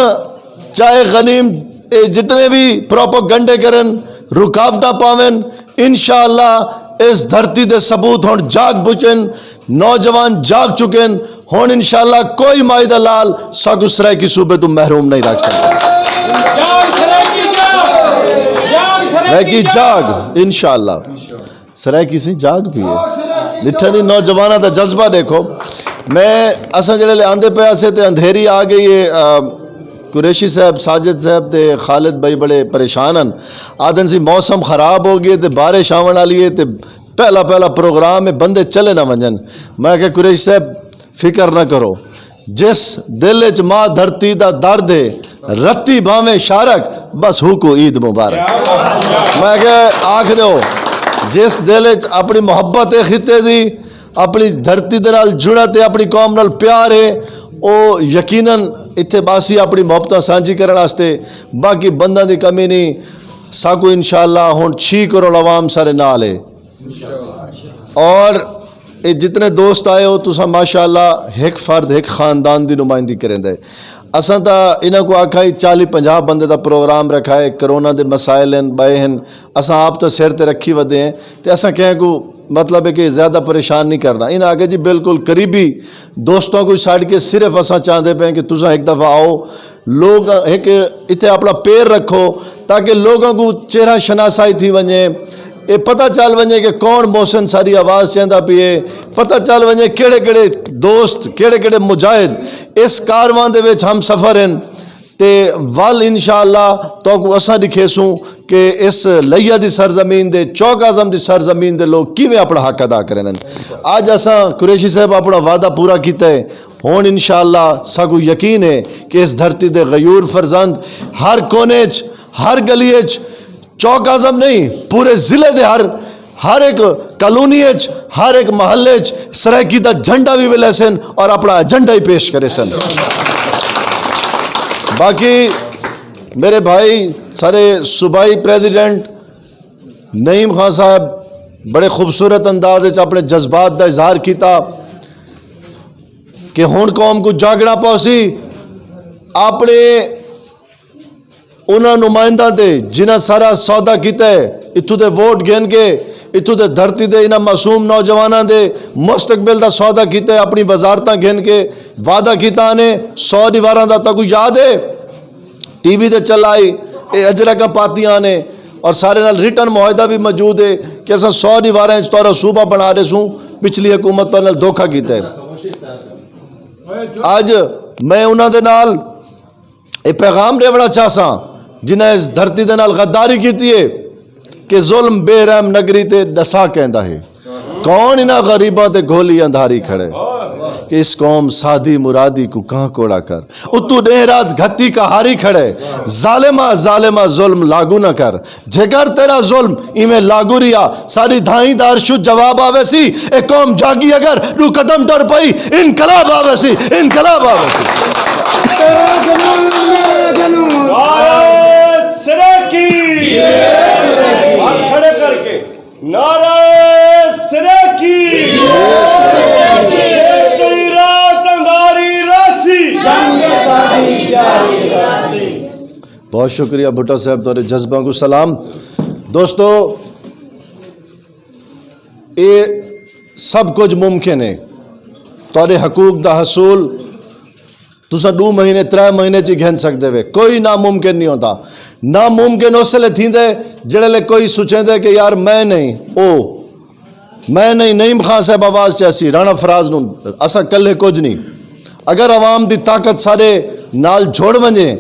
چاہے غنیم اے جتنے بھی پروپیگنڈے کرن، رکاوٹاں پاون، انشاءاللہ اس دھرتی دے ثبوت ہن جاگ پچن، نوجوان جاگ چکن۔ ہن انشاءاللہ کوئی مائی دا لال ساکو سرائیکی صوبے تو محروم نہیں رکھ سکتا۔ سرائیکی جاگ، انشاءاللہ۔ سرائیکی سی جاگ بھی ہے۔ ڈٹھا نہیں، نوجواناں دا جذبہ دیکھو۔ میں، اساں جڑے لے آندے پے اسے تے اندھیری آ گئی ہے، آ، قریشی صاحب، ساجد صاحب تے خالد بھائی بڑے پریشان ہن۔ آدن سی موسم خراب ہو گئے تے بارش آون والی ہے تے پہلا پہلا پروگرام ہے، بندے چلے نہ ونجن۔ میں کہ قریشی صاحب، فکر نہ کرو، جس دل وچ ماں دھرتی دا درد ہے، رتی باویں شارک، بس ہو کو عید مبارک۔ میں کہ آکھ دیو، جس دل وچ اپنی محبت ہے خطے دی، اپنی دھرتی دے نال جڑت ہے، اپنی قوم نال پیار ہے، او یقیناً اتھے باسی اپنی محبتاں سانجھی کرن واسطے۔ باقی بنداں دی کمی نہیں، ساکو انشاءاللہ ہن چھ کروڑ عوام سارے نال ہے۔ اور اے جتنے دوست آئے ہو، تساں ماشاءاللہ ایک فرد، ایک خاندان دی نمائندگی کریں دے۔ اساں تا انہاں کو آکھا ہی چالیس پنجاہ بندے دا پروگرام رکھا ہے، کرونا دے مسائل ہیں، بائے ہیں، اساں آپ تو سر تے رکھی ودے ہیں، تے اساں کہیں کو مطلب ہے کہ زیادہ پریشان نہیں کرنا۔ انہاں آکھا جی بالکل قریبی دوستوں کو چھڈ کے صرف اساں چاہندے پے ہیں کہ تساں ایک دفعہ آؤ، لوگ ایک اتھے اپنا پیر رکھو تاکہ لوگوں کو چہرہ شناسائی تھی ونجے، اے پتہ چل ونجے کہ کون محسن ساری آواز چاہندا پیے، پتہ چل ونجے کہڑے کہڑے دوست، کہڑے کہڑے مجاہد اس کاروان دے وچ ہم سفر ہیں۔ تے ول انشاءاللہ تو کو اساں دکھیسوں کہ اس لیا دی سرزمین دے، چوک اعظم دی سرزمین دے لوگ کیویں اپنا حق ادا کرن۔ اج اساں قریشی صاحب اپنا وعدہ پورا کیتا ہے۔ ہن انشاءاللہ ساکو یقین ہے کہ اس دھرتی دے غیور فرزند ہر کونے چ، ہر گلی چ، چوک اعظم نہیں، پورے ضلع دے ہر ہر ایک کالونی اچ، ہر ایک محلے اچ سرائیکی دا جھنڈا بھی ولے سن اور اپنا ایجنڈا ہی پیش کرے سن۔ باقی میرے بھائی، سارے صوبائی پریزیڈنٹ نعیم خان صاحب بڑے خوبصورت انداز وچ اپنے جذبات دا اظہار کیتا کہ ہن قوم کو جاگنا پوسی۔ اپنے انہاں نمائنداں تے جنہاں سارا سودا کیتا ہے، اتھوں دے ووٹ گھن کے، اتھوں دے دھرتی دے انہاں معصوم نوجواناں دے مستقبل دا سودا کیتا ہے، اپنی وزارتاں گھن کے وعدہ کیتا نے، سو دیواراں دا تاکو یاد ہے؟ ٹی وی تے چل آئی، اے اجرکاں پاتیاں نے، اور سارے نال ریٹن معاہدہ بھی موجود ہے کہ اساں سو دیواراں اچ تہاڈا صوبہ بنا رہے سوں، پچھلی حکومت تہاڈے نال دھوکا کیتا ہے۔ اج میں انہاں دے نال اے پیغام ڈیونا چاہساں، جنہاں اس دھرتی دے نال غداری کیتی ہے کہ ظلم بے رحم نگری تے ڈسا کہندا ہے۔ کون انہاں غریباں تے گھولی اندھاری کھڑے کہ اس قوم سادی مرادی کو کہاں کوڑا کر، اتو دن رات گھتی کہاری کھڑے۔ ظالما، ظالما، ظلم لاگو نہ کر، جے کر تیرا ظلم ایویں لاگو رہیا، ساری دھائیں دار شو جواب آوے سی۔ اے قوم جاگی اگر دو قدم ٹر پئی، انقلاب آوے سی، انقلاب آوے سی۔ نعرہ سرائیکی۔ ہاتھ کھڑے کر کے۔ نعرہ سرائیکی۔ تیرا تنداری راسی۔ بہت شکریہ بھٹو صاحب، تہاڈے جذباں کو سلام۔ دوستو، اے سب کچھ ممکن ہے۔ تہاڈے حقوق دا حصول تساں دو مہینے، ترے مہینے چ ہی گھن سکدے وے۔ کوئی ناممکن نہیں ہوتا۔ ناممکن اس لے تھیندے جڑے لے کوئی سوچیندے کہ یار میں نہیں، او میں نہیں، نعیم خان صاحب آواز چ اسی، رانا فراز نوں، اساں کلے کچھ نہیں۔ اگر عوام دی طاقت سارے نال جڑ ونجے،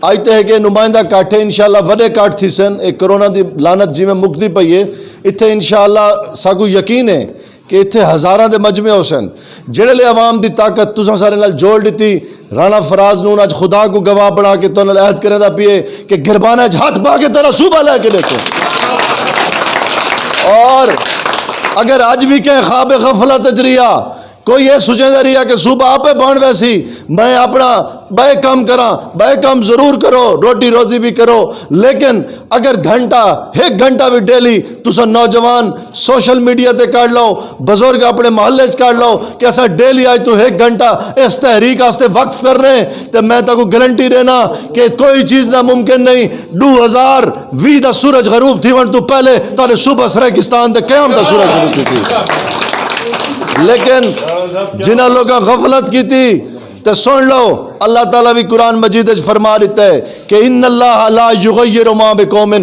اج تے ہے کہ نمائندہ کٹھ ہے، انشاءاللہ وڈے کٹھ تھی سن۔ ایک کرونا دی لعنت جویں مکدی پئی ہے، اتھے انشاءاللہ ساکو یقین ہے کہ اتھے ہزاراں دے مجمع ہو سن۔ جڑے لے عوام دی طاقت تساں سارے نال جوڑ ڈتی، رانا فراز نوں اج خدا کو گواہ بنا کے تہاڈے نال عہد کریندا پیے کہ گربانہ اچ ہاتھ پا کے تیرا صوبہ لے کے دیکھو۔ اور اگر اج بھی کہیں خواب غفلت اچ رہیا، کوئی یہ سوچے دا رہیا کہ صوبہ آپے بن ویسی، میں اپنا بے کم کراں، بے کم ضرور کرو، روٹی روزی بھی کرو، لیکن اگر گھنٹہ، ایک گھنٹہ بھی ڈیلی تساں نوجوان سوشل میڈیا تے کڈ لو، بزرگ اپنے محلے چ کڈ لو کہ اساں ڈیلی اج تو ایک گھنٹہ اس تحریک واسطے وقف کرنے، تے میں تاکو گارنٹی دینا کہ کوئی چیز ناممکن نہیں۔ دو ہزار ویہ دا سورج غروب تھیون تو پہلے تہاڈے صوبہ سرائیکستان دے قیام دا سورج غروب تھی۔ لیکن جنہاں لوکاں غفلت کیتی، تے سن لو، اللہ تعالیٰ بھی قرآن مجید وچ فرما دیتا ہے کہ ان اللہ لا یغیر ما بقوم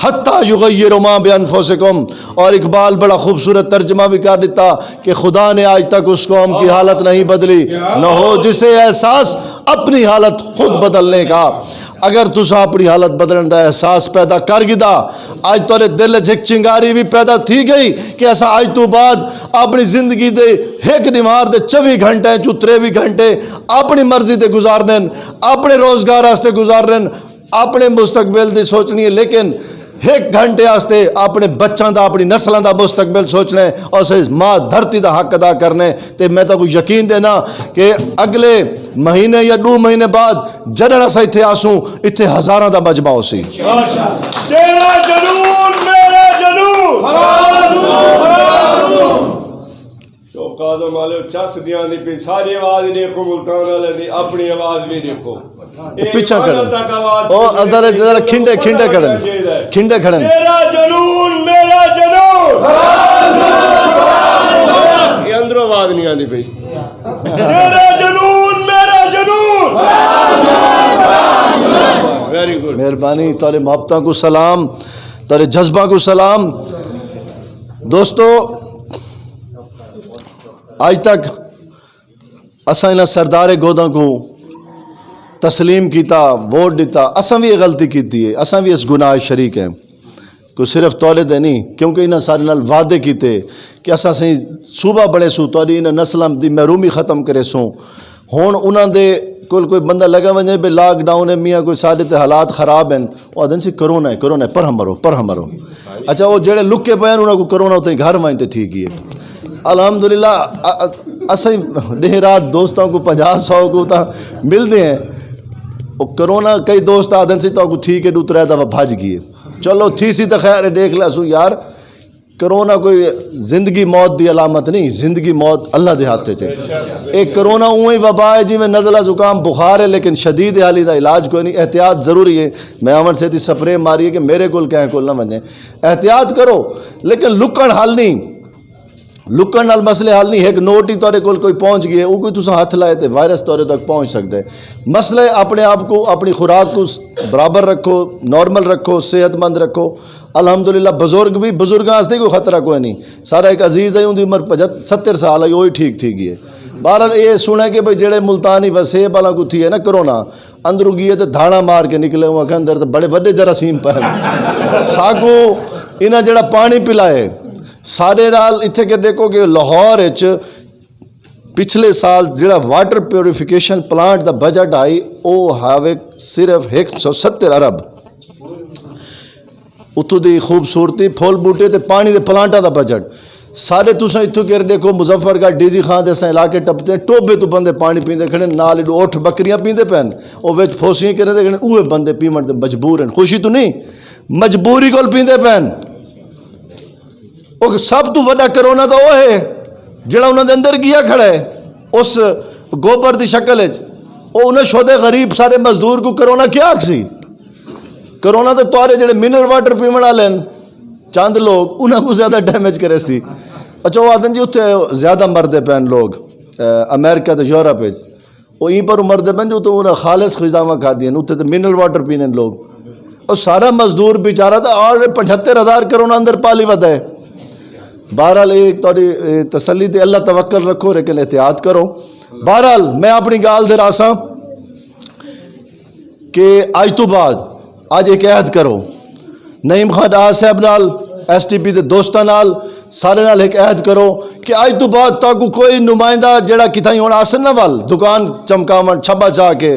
حتی یغیر ما بانفسکم۔ اور اقبال بڑا خوبصورت ترجمہ بھی کر دیتا کہ خدا نے آج تک اس قوم کی حالت نہیں بدلی، نہ ہو جسے احساس اپنی حالت خود بدلنے کا۔ اگر تساں اپنی حالت بدلن دا احساس پیدا کر گدا، اج تہاڈے دل وچ ایک چنگاری بھی پیدا تھی گئی کہ اساں اج تو بعد اپنی زندگی دے ایک دیوار دے چوبی گھنٹے چوں تریوی گھنٹے اپنی مرضی تے گزارنے، اپنے روزگار واسطے گزارنے، اپنے مستقبل دی سوچنی ہے، لیکن ایک گھنٹے واسطے اپنے بچاں دا، اپنی نسلاں دا مستقبل سوچنا ہے اور اسے ماں دھرتی دا حق ادا کرنا ہے۔ تے میں تہاکوں یقین دینا کہ اگلے مہینے یا دو مہینے بعد جدوں اساں اتھے آسوں، اتھے ہزاراں دا مجمع ہوسی۔ تیرا جنون، میرا جنون۔ شوق آدم والے چس دیاں دی پی ساری آواز ہی دیکھو، ملتان والے دی اپنی آواز بھی دیکھو۔ اے پچھا ایمان کھڑے۔ تک آواز او نہیں، ذرا، ذرا کھنڈے، کھنڈے کھڑے۔ چاہیے۔ کھنڈے کھڑے۔ تیرا جنون، میرا جنون۔ یہ اندروں آواز نہیں آندی پئی۔ تیرا جنون، میرا جنون۔ Very good. مہربانی، تہاڈے محبتاں کو سلام، تہاڈے جذباں کو سلام۔ دوستو، اج تک اساں انہاں سردار گوداں کو تسلیم کیتا، ووٹ دیتا، اساں بھی یہ غلطی کیتی ہے، اساں بھی اس گناہ شریک ہیں۔ کوئی صرف تولے دے نہیں، کیونکہ انہاں سارے نال وعدے کیتے کہ اساں سہی صوبہ بنے سو، تہاڈی انہاں نسلاں دی محرومی ختم کرے سو۔ ہن انہاں دے کول کوئی بندہ لگا ونجے بھی لاک ڈاؤن ہے میاں، کوئی سارے تے حالات خراب ہیں، وہ آدھن سی کرونا ہے، کرونا ہے، پر ہم مرو، پر ہم مرو۔ اچھا، وہ جڑے لکے پے ہیں، انہاں کو کرونا اتنے گھر وائن تے تھی گئی ہے۔ الحمدللہ، ا-، ا-، اساں ہی ڈیہہ رات دوستاں کو پنجاہ سو کو تا ملدے ہیں۔ وہ کرونا کئی دوست آدھن سی تو کو تھی کے دو ترے دفعہ بھج گئی ہے۔ چلو، تھی سی تو خیر ہے، دیکھ لے سو یار، کرونا کوئی زندگی موت دی علامت نہیں، زندگی موت اللہ دے ہاتھ چ ہے۔ ایک کرونا اوہی وبا ہے جویں نزلہ زکام بخار ہے، لیکن شدید حالی دا علاج کوئی نہیں۔ احتیاط ضروری ہے۔ میں آون سے دی سپرے ماری ہے کہ میرے کول کہیں کول نہ ونجے۔ احتیاط کرو، لیکن لکن حل نہیں۔ لکن نال مسئلے حل نہیں۔ ایک نوٹ ہی تہاڈے کول کوئی پہنچ گئے، وہ کوئی تساں ہاتھ لائے تے وائرس تہاڈے تک پہنچ سکدا ہے۔ مسئلے اپنے آپ کو، اپنی خوراک کو برابر رکھو، نارمل رکھو، صحت مند رکھو۔ الحمدللہ، بزرگ بھی، بزرگاں واسطے کوئی خطرہ کوئی نہیں۔ سارا ایک عزیز ہے، ان دی عمر پچھت-، ستر سال ہے، وہی ٹھیک تھی گئی ہے۔ بہرحال، یہ سنا کہ بھئی جڑے ملتانی وسیب والا کو تھی ہے نا کرونا، اندروں گئے تے دھاڑا مار کے نکلے، وہ آکھے اندر تے بڑے وڈے جراثیم پے نے۔ ساکو انہاں جڑا پانی پلائے، سارے نال اتھے کہ دیکھو کہ لاہور وچ پچھلے سال جڑا water purification plant the budget آئی، او ہاوے صرف ایک سو ستر ارب۔ اتھوں دی خوبصورتی، پھول بوٹے تے پانی دے پلانٹاں دا بجٹ۔ سارے تساں اتھوں کر دیکھو، مظفر گڑھ، ڈی جی خان دے اساں علاقے ٹپتے ہیں، ٹوبے تو بندے پانی پیندے کھڑے، نال ہی اٹھ بکریاں پیندے پین، او وچ پھوسیاں کرے دے کھڑے، اوہے بندے پیون تے مجبور ہیں۔ خوشی تو نہیں، مجبوری کول پیندے پین۔ او سب تو وڈا کرونا تو وہ ہے جڑا انہاں دے اندر گیا کھڑا ہے، اس گوبر دی شکل وچ۔ او انہاں شودے غریب سارے مزدور کو کرونا کیا آکھ سی؟ کرونا تے تہاڈے جڑے منرل واٹر پیون والے ہیں، چند لوگ، انہاں کو زیادہ ڈیمیج کرے سی۔ اچھا، وہ آدھن جی اتھے زیادہ مردے پین لوگ، اے، امریکہ تے یورپ وچ۔ وہ این پر مردے پین جو تو انہاں خالص غذاواں کھادی ہیں، اتھے تے منرل واٹر پینے لوگ۔ اور سارا مزدور بیچارہ تے آل پچھتر ہزار کرونا اندر پالی ودا ہے۔ بہرحال، یہ تہاڈی، اے، تسلی تے اللہ توکل رکھو، لیکن احتیاط کرو۔ بہرحال، میں اپنی گال دے راساں کہ اج تو بعد، اج ایک عہد کرو، نعیم خان ڈار صاحب نال، ایس ٹی پی دے دوستاں نال، سارے نال ایک عہد کرو کہ اج تو بعد تاکو کوئی نمائندہ جڑا کتھائی ہن آسن نہ ول دکان چمکاون چھبا چا کے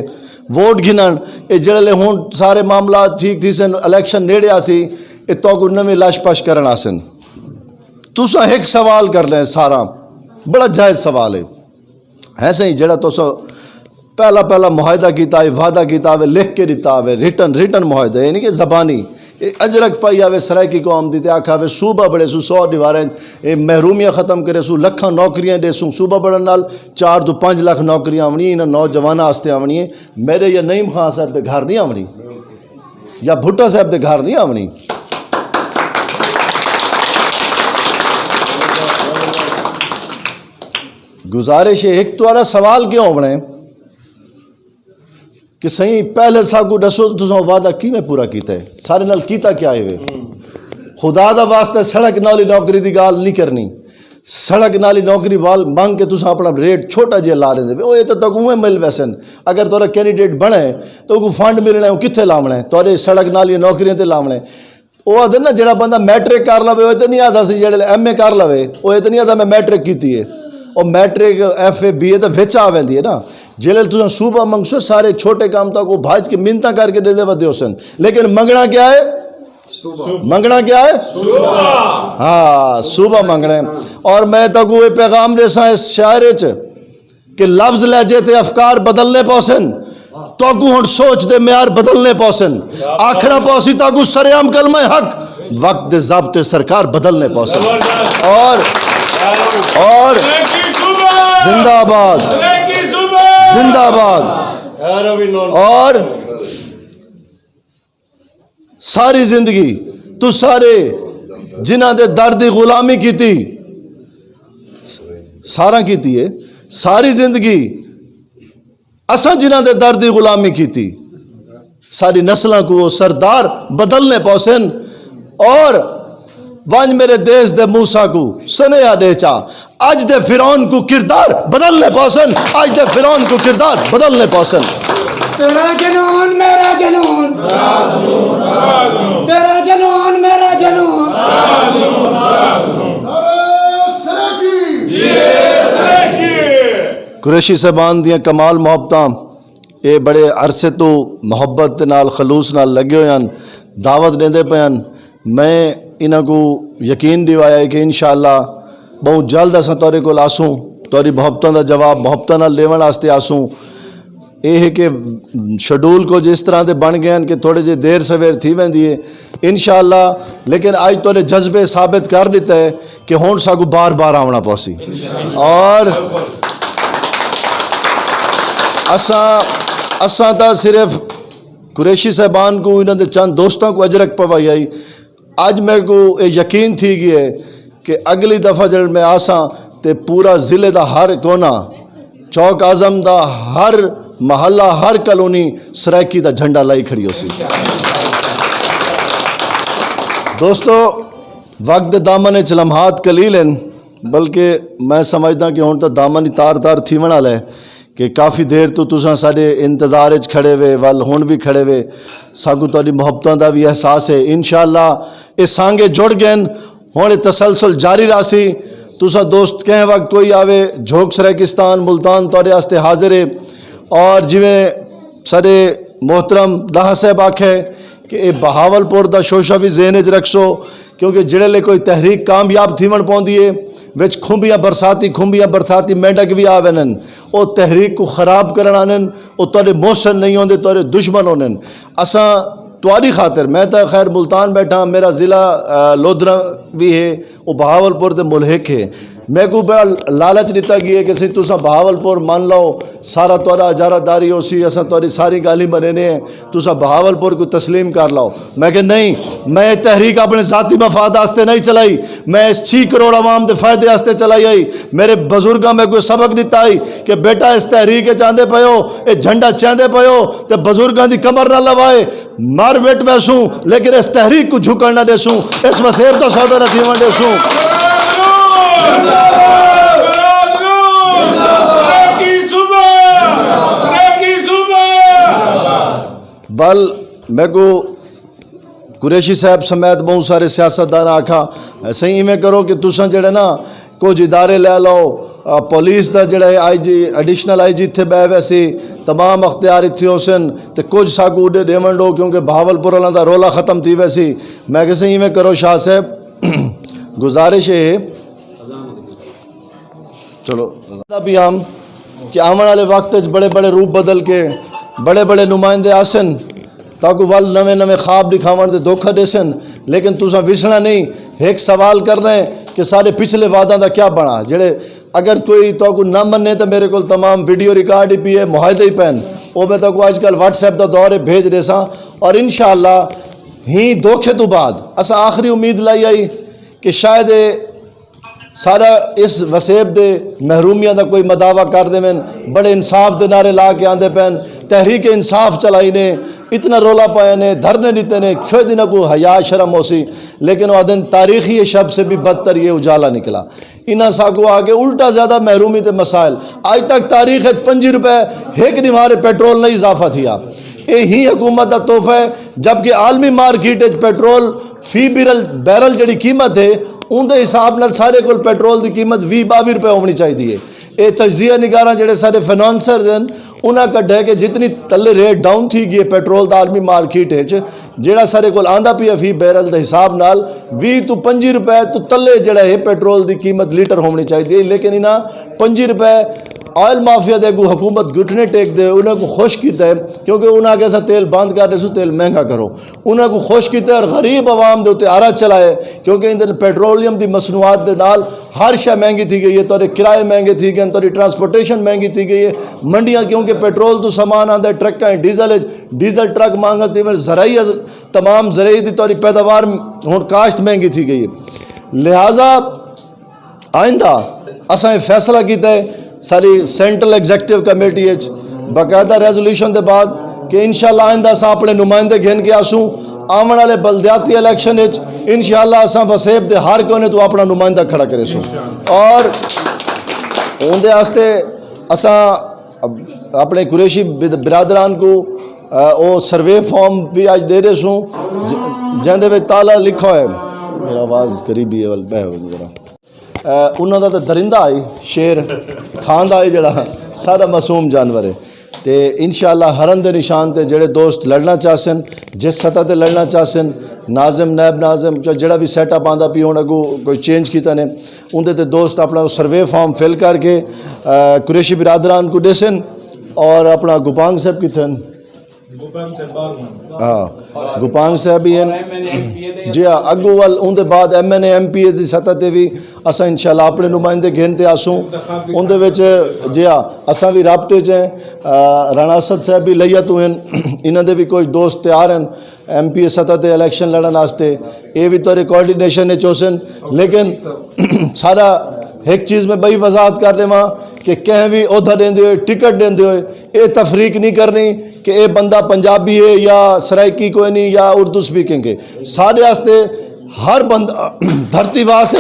ووٹ گھنن، اے جڑے لے ہن سارے معاملات ٹھیک تھی سن، الیکشن نیڑے آسی، اے تاکو نویں لش پش کرن آسن۔ تساں ایک سوال کر لیں سارا، بڑا جائز سوال ہے۔ ہے صحیح، جڑا تساں پہلا پہلا معاہدہ کیتا ہے، وعدہ کیتا ہوئے، لکھ کے دیتا ہوئے، ریٹن، ریٹن معاہدہ، یعنی کہ زبانی۔ اے اجرک پائی آوے سرائیکی قوم دی تے آکھا ہوئے صوبہ بڑے سو، سو دیواریں، اے محرومیاں ختم کرے سو، لکھاں نوکریاں دے سو، صوبہ بڑن نال چار تو پانچ لاکھ نوکریاں آونی، انہاں نوجواناں واسطے آونی ہے۔ میرے یا نعیم خان صاحب دے گھر نہیں آونی، یا بھٹو صاحب دے گھر نہیں آونی۔ گزارش ہے، ایک تہاڈا سوال کیوں ہونا ہے کہ سائیں پہلے ساکو دسو تو تساں وعدہ کیویں پورا کیتا ہے، سارے نال کیتا کیا ہے وے؟ خدا دا واسطہ سڑک نالی نوکری دی گال نہیں کرنی۔ سڑک نالی نوکری وال مانگ کے تساں اپنا ریٹ چھوٹا جہا لا رہے ہو، یہ تو تک اوے مل ویسن۔ اگر تہاڈا کینڈیڈیٹ بنے تو کو فنڈ ملنا ہے، وہ کتھے لاونا ہے؟ تہاڈے سڑک نالی نوکریاں تے لاونا ہے۔ وہ آدھے نا، جڑا بندہ میٹرک کر لوے، وہ تے نہیں آتا سی، جڑے ایم اے کر لوے، وہ تے نہیں آتا میں میٹرک کیتی ہے۔ وہ میٹرک، ایف اے، بی اے تے وچ آ ویندی ہے نا۔ جڑے تساں صوبہ منگسو، سارے چھوٹے کام تک وہ بھاج کے منتاں کر کے دے دے ودے ہو سن۔ لیکن منگنا کیا ہے؟ منگنا کیا ہے؟ ہاں، صوبہ منگنا ہے۔ اور میں تاکو یہ پیغام دے ساں اس شاعر وچ کہ لفظ لہجے تے افکار بدلنے پوسن، تاکو ہن سوچ دے معیار بدلنے پوسن، آکھنا پوسی تاکو سرعام کلمہ حق، وقت دے ضابطے سرکار بدلنے پوسن۔ اور، اور زندہ آباد، زندہ آباد۔ اور ساری زندگی تو سارے جنہاں دے درد دی غلامی کیتی، سارا کیتی ہے، ساری زندگی اساں جنہاں دے درد دی غلامی کیتی، ساری نسلاں کو وہ سردار بدلنے پوسن۔ اور ونج میرے دیش دے موسیٰ کو سنیا دے چا، اج دے فرعون کو کردار بدلنے پوسن، اج دے فرعون کو کردار بدلنے پوسن۔ تیرا جنون، میرا جنون۔ تیرا جنون، میرا جنون۔ قریشی صاحبان دیاں کمال محبتاں، یہ بڑے عرصے تو محبت دے نال، خلوص نال لگے ہوئے ہیں، دعوت دیندے پے ہیں۔ میں انہاں کو یقین دیوایا ہے کہ انشاءاللہ بہت جلد اساں تہاڈے کول آسوں، تہاڈی محبتاں دا جواب محبتاں نال لیون واسطے آسوں۔ یہ ہے کہ شیڈول کچھ اس طرح دے بن گئے ہیں کہ تھوڑے جے دیر سویر تھی ویندی ہے۔ انشاءاللہ، لیکن اج تہاڈے جذبے ثابت کر دیتا ہے کہ ہن ساکو بار بار آونا پوسی۔ اور اساں اساں تا صرف قریشی صاحبان کو، انہاں دے چند دوستاں کو اجرک پوائی آئی۔ اج میرے کو یہ یقین تھی گیا ہے کہ اگلی دفعہ جب میں آساں تے پورا ضلع دا ہر کونا، چوک اعظم دا ہر محلہ، ہر کالونی سرائیکی دا جھنڈا لائی کھڑی ہو سی۔ دوستو، وقت دے دامن وچ لمحات قلیل ہیں، بلکہ میں سمجھدا کہ ہن تاں دامن ہی تار تار تھیون والا ہے کہ کافی دیر تو تساں ساڈے انتظار وچ کھڑے وے، ول ہن بھی کھڑے وے۔ ساکو تہاڈی محبتاں دا بھی احساس ہے۔ انشاءاللہ یہ سانگے جڑ گئے ہیں، ہن یہ تسلسل جاری رہسی۔ تساں دوست کہیں وقت کوئی آوے، جھوک سرائیکستان، ملتان تہاڈے واسطے حاضر ہے۔ اور جویں ساڈے محترم ڈاہا صاحب آکھے کہ یہ بہاولپور دا شوشہ بھی ذہن وچ رکھسو، کیونکہ جڑے لے کوئی تحریک کامیاب تھیون پوندی ہے، وچ کھمبیاں برساتی، کھمبیاں برساتی مینڈک بھی آ وینن۔ او تحریک کو خراب کرن آنن، او تہاڈے محسن نہیں ہوندے، تہاڈے دشمن ہوندن۔ اساں تہاڈی خاطر، میں تاں خیر ملتان بیٹھا، میرا ضلع، آ، لودھرا بھی ہے، او بہاولپور دے ملحق ہے۔ میں کو بڑا لالچ دتا گیا کہ سی تساں بہاولپور من لو، سارا تہاڈا اجارہ داری ہو سی، اساں تہاڈی ساری گالی منینے ہیں، تساں بہاولپور کو تسلیم کر لو۔ میں کہ نہیں، میں یہ تحریک اپنے ذاتی مفاد واسطے نہیں چلائی، میں اس چھی کروڑ عوام دے فائدے واسطے چلائی آئی۔ میرے بزرگاں میں کوئی سبق دتا آئی کہ بیٹا، اس تحریک وچ آندے پئے ہو، اے جھنڈا چاندے پئے ہو، تے بزرگاں دی کمر نہ لوائے، مر وٹ ویسوں، لیکن اس تحریک کو جھکن نہ دیسوں، اس وسیب دا سودا نہ تھیون دیسوں۔ بل میں کو قریشی صاحب سمیت بہت سارے سیاستدان آکھا، سہی ایویں کرو کہ تساں جڑے نا کچھ ادارے لے لو، آ، پولیس دا جڑا ہے آئی جی، ایڈیشنل آئی جی اتھے بہ ویسی، تمام اختیار اتھے ہو سن، تے کچھ ساکو اڈے ڈیون ڈو، کیونکہ بہاولپور والا دا رولا ختم تھی ویسی۔ میں کہ سہی ایویں کرو شاہ صاحب، گزارش ہے، چلو، دا پیام کہ آون والے وقت وچ بڑے بڑے روپ بدل کے بڑے بڑے نمائندے آسن، تاکو ول نویں نویں خواب دکھاون تے دھوکا دیسن، لیکن تساں وسنا نہیں۔ ایک سوال کرنا ہے کہ سارے پچھلے وعداں دا کیا بنا؟ جڑے اگر کوئی تاکو نہ مننے تو میرے کول تمام ویڈیو ریکارڈ ہی پی ہے، معاہدے ہی پین، وہ میں تاکو آج کل واٹس ایپ دا دور ہے، بھیج دیساں۔ اور انشاءاللہ ہی دھوکے تو بعد اساں آخری امید لائی آئی کہ شاید اے سارا اس وسیب دے محرومیاں دا کوئی مداوا کر دیون، بڑے انصاف دے نعرے لا کے آندے پین، تحریک انصاف چلائی نے، اتنا رولا پایا نے، دھرنے دیتے نے، شاید انہاں کو حیا شرم ہو سی، لیکن وہ آدھن تاریخی شب سے بھی بدتر یہ اجالا نکلا۔ انہاں ساکو آ کے الٹا زیادہ محرومی تے مسائل۔ آج تک تاریخ وچ پنجی روپے ایک دیوار پیٹرول نہیں اضافہ تھیا۔ اے ہی حکومت دا تحفہ ہے، جبکہ عالمی مارکیٹ وچ پیٹرول فی بیرل، بیرل جڑی قیمت ہے، اون دے حساب نال سارے کول پیٹرول دی قیمت ویہہ باویہہ روپے ہونی چاہیے۔ اے تجزیہ نگاراں جڑے سارے فنانسرز ہیں، انہاں کڈھے کہ جتنی تلے ریٹ ڈاؤن تھی گئی ہے پیٹرول دا عالمی مارکیٹ وچ، جڑا سارے کول آندا پیا فی بیرل دے حساب نال ویہہ تو پنجی روپے تو تلے جڑا ہے پیٹرول دی قیمت لیٹر ہونی چاہیے، لیکن انہاں پنجی روپے آئل مافیا دے اگوں حکومت گھٹنے ٹیک دے، انہاں کو خوش کیتا ہے، کیونکہ انہاں آکھیا سا تیل بند کر دیسو، تیل مہنگا کرو۔ انہاں کو خوش کیتا ہے اور غریب عوام دے اُتے آرا چلائے، کیونکہ اندے پیٹرولیم دی مصنوعات دے نال ہر شے مہنگی تھی گئی ہے، تہاڈے کرائے مہنگے تھی گئے، تہاڈی ٹرانسپورٹیشن مہنگی تھی گئی ہے۔ منڈیاں کیونکہ پیٹرول تو سامان آندا ہے ٹرکاں وچ، ڈیزل وچ، ڈیزل ٹرک مہنگا تھی وے، زرعی از-، تمام زرعی دی تہاڈی پیداوار ہن کاشت مہنگی تھی گئی ہے۔ لہذا آئندہ اساں یہ فیصلہ کیتا ہے ساری سینٹرل ایگزیکٹو کمیٹی وچ باقاعدہ ریزولوشن دے بعد کہ انشاءاللہ آئندہ اساں اپنے نمائندے گھن کے آسوں، آون والے بلدیاتی الیکشن وچ انشاءاللہ اساں وسیب دے ہر کونے تو اپنا نمائندہ کھڑا کرے سوں۔ اور اون دے واسطے اساں اپنے قریشی بد-، برادران کو، آ، او سروے فارم بھی اج دے رہے سوں، ج-، جن دے وچ تالا لکھا ہوئے۔ میرا آواز قریبی ہے، ول بہ ہو ذرا۔ اے، انہاں دا تے درندہ آئی، شیر، کھاندا آئی جڑا، سارا معصوم جانور ہے۔ تے انشاءاللہ ہرن دے نشان تے جڑے دوست لڑنا چاہسن، جس سطح تے لڑنا چاہسن، ناظم، نائب ناظم، چا جڑا بھی سیٹ اپ آندا پی، ہن اگوں کوئی چینج کیتا نے، اون دے تے دوست اپنا سروے فارم فل کر کے، آ، قریشی برادران کو دیسن۔ اور اپنا گوپانگ صاحب کتھے ہن؟ ہاں، گوپانگ صاحب ہی ہن۔ جی ہاں، اگوں ول اون دے بعد ایم این اے، ایم پی اے دی سطح تے بھی اساں انشاءاللہ اپنے نمائندے گھن تے آسوں۔ اون دے وچ، جی ہاں، اساں بھی رابطے چ ہیں۔ آ، رانا اسد صاحب بھی لیا تو ہیں، انہاں دے بھی کچھ دوست تیار ہیں ایم پی اے سطح تے الیکشن لڑن واسطے۔ اے بھی تہاڈے کوآرڈینیشن وچ ہوسن، لیکن سارا ایک چیز میں بڑی وضاحت کر دیواں کہ کہیں بھی عہدہ دیندے ہوئے، ٹکٹ دیندے ہوئے، اے تفریق نہیں کرنی کہ اے بندہ پنجابی ہے یا سرائیکی کوئی نہیں یا اردو سپیکنگ ہے۔ سارے واسطے ہر بندہ دھرتی واسطے،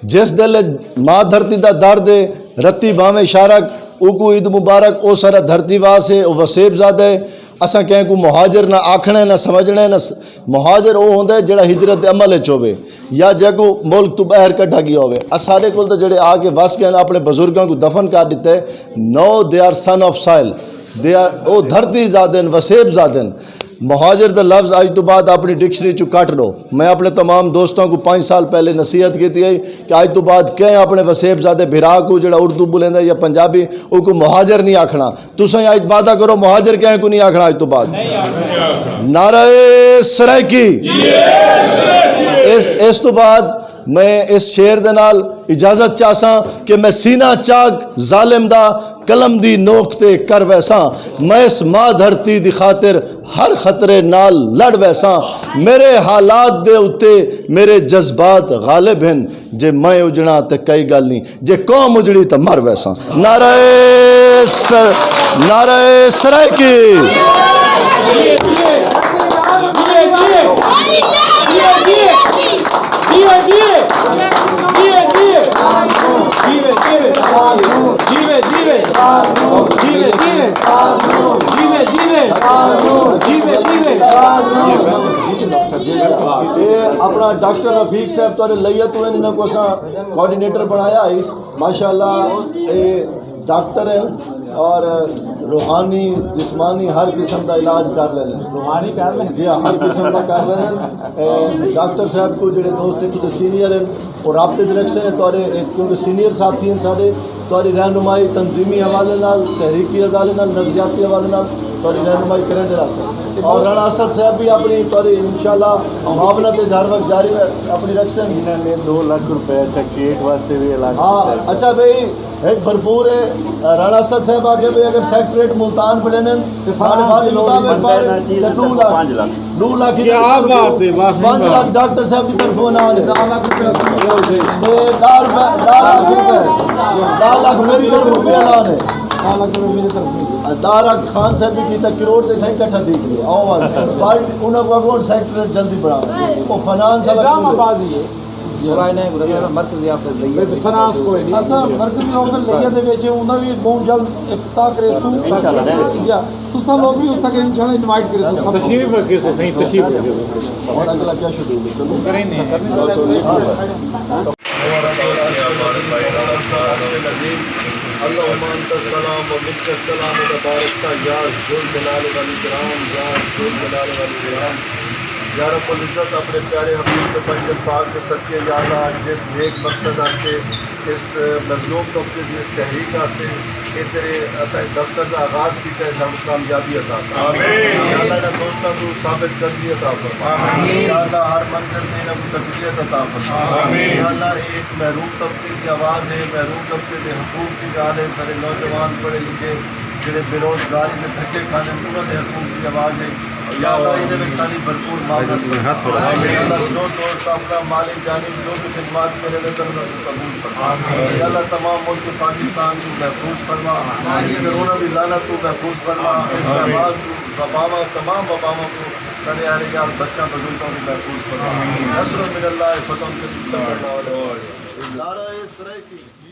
جس دل وچ ماں دھرتی دا درد ہے، رتی باویں شارک، اوکو عید مبارک، او سارا دھرتی واسطے، او وسیب زادہ ہے۔ اساں کہیں کو مہاجر نہ آکھنا ہے، نہ سمجھنا ہے، نہ س-، مہاجر او ہوندا ہے جڑا ہجرت دے عمل وچ ہوے یا جے کو ملک تو باہر کڈھا گیا ہوے۔ اس سارے کول تے جڑے آ کے وس گئے نے، اپنے بزرگاں کو دفن کر دتا ہے۔ نو، دے آر سن آف سائل، دے آر، او دھرتی زادن، وسیب زادن۔ مہاجر دا لفظ اج تو بعد اپنی ڈکشنری چوں کٹ لو۔ میں اپنے تمام دوستاں کو پانچ سال پہلے نصیحت کیتی ہے کہ اج تو بعد کہیں اپنے وسیب زادے بھرا کو جڑا اردو بولیندا یا پنجابی، او کو مہاجر نہیں آکھنا۔ تساں اج وعدہ کرو، مہاجر کہیں کو نہیں آکھنا اج تو بعد۔ نعرہ سرائیکی۔ اس، اس تو بعد میں اس شعر دے نال اجازت چاہساں کہ میں سینہ چاک ظالم دا قلم دی نوک تے کر ویساں۔ میں اس ماں دھرتی دی خاطر ہر خطرے نال لڑ ویساں۔ میرے حالات دے اُتے میرے جذبات غالب ہن، جے میں اجڑاں تے کئی گل نہیں، جے قوم اجڑی تے مر ویساں۔ نعرہ سر-، نعرہ سرائیکی۔ اے اپنا ڈاکٹر رفیق صاحب تہاڈے لئیے تو انہاں کو اساں کوآرڈینیٹر بنایا ہے۔ ماشاءاللہ، اے ڈاکٹر ہیں اور روحانی، جسمانی ہر قسم دا علاج کر لینے۔ روحانی کر لینے؟ جی ہاں، ہر قسم دا کر لینے۔ اے ڈاکٹر صاحب کو جڑے دوست ہیں، کیونکہ سینئر ہیں، اور رابطے دے رکھ سے تہاڈے، اے کیونکہ سینئر ساتھی ہیں سارے، تہاڈی رہنمائی تنظیمی حوالے نال، تحریکی حوالے نال، نظریاتی حوالے نال تہاڈی رہنمائی کرن دے راستے۔ اور رانا اسد صاحب بھی اپنی تہاڈی انشاءاللہ معاونت تے ہر وقت جاری رہ-، اپنی رکھ سے۔ انہاں نے دو لاکھ روپے سیکریٹ واسطے بھی اعلان ہاں، کیتا ہے۔ اچھا بھائی، ایک بھرپور ہے۔ رانا اسد صاحب آگے بھی اگر سیکریٹ ملتان پڑے نے، تے ساڈے وعدے مطابق بندہ بار نا چیز تے دو لاکھ، پانچ لاکھ۔ دو لاکھ ہی کیا بات ہے، بس پانچ لاکھ ڈاکٹر صاحب کی طرفوں اعلان ہے۔ تے دہ روپے، دہ لاکھ روپے، دہ لاکھ میری طرف روپے اعلان ہے۔ دہ لاکھ خان صاحب بھی کیتا، کروڑ تے تھیں اکٹھا دیکھ لیا۔ آؤ بس، پارٹی انہاں کو اکاؤنٹ سیکرٹری جلدی بڑھا۔ وہ فنانس والا ڈرامہ بازی ہے۔ فنانس کوئی نہیں۔ اساں مرکزی آفس لگیا دے وچ انہاں بھی بہت جلد افتتاح کرے سوں۔ انشاءاللہ۔ جی ہاں۔ تساں لوگ بھی اتھا کے انشاءاللہ انوائٹ کرے سو سب کو۔ تشریف رکھے سو، صحیح، تشریف رکھے سو۔ اور اگلا کیا شیڈول ہے؟ چلو۔ کریں نہیں۔ اللهم انت السلام ومنك السلام وتباركت يا ذو الجلال والإكرام، يا ذو الجلال والإكرام۔ یا رب العزت، اپنے پیارے حبیب کے پنجل پاک کے صدقے، یا اللہ، جس نیک مقصد آتے اس مظلوم طبقے دی اس تحریک واسطے اے تیرے اساں دفتر دا آغاز کیتا ہے، سانوں کامیابی عطا فرما۔ آمین۔ یا اللہ، انہاں دوستاں کو ثابت قدمی عطا فرما۔ آمین۔ یا اللہ، ہر منزل تے انہاں کو تقویت عطا فرما۔ آمین۔ یا اللہ، اے ایک محروم طبقے دی آواز ہے، محروم طبقے دے حقوق دی گال ہے، سارے نوجوان پڑھے لکھے جڑے بے روزگاری دے دھکے کھانے، انہاں دے حقوق دی آواز ہے۔ یا اللہ، اے دے وچ ساری بھرپور معاونت فرما۔ یا اللہ، جو دوست اپنا مالی جانی جو بھی خدمات کرے نے، تن قبول فرما۔ یا اللہ، تمام ملک پاکستان کو محفوظ فرما، اس کرونا دی لعنت کو محفوظ فرما، اس وبا کو، وباواں، تمام وباواں کو، سارے اہل عیال، بچہ بزرگوں کو محفوظ فرما۔ نصر من اللہ، فتح قریب، صلی اللہ علیہ وسلم۔ نعرہ سرائیکی۔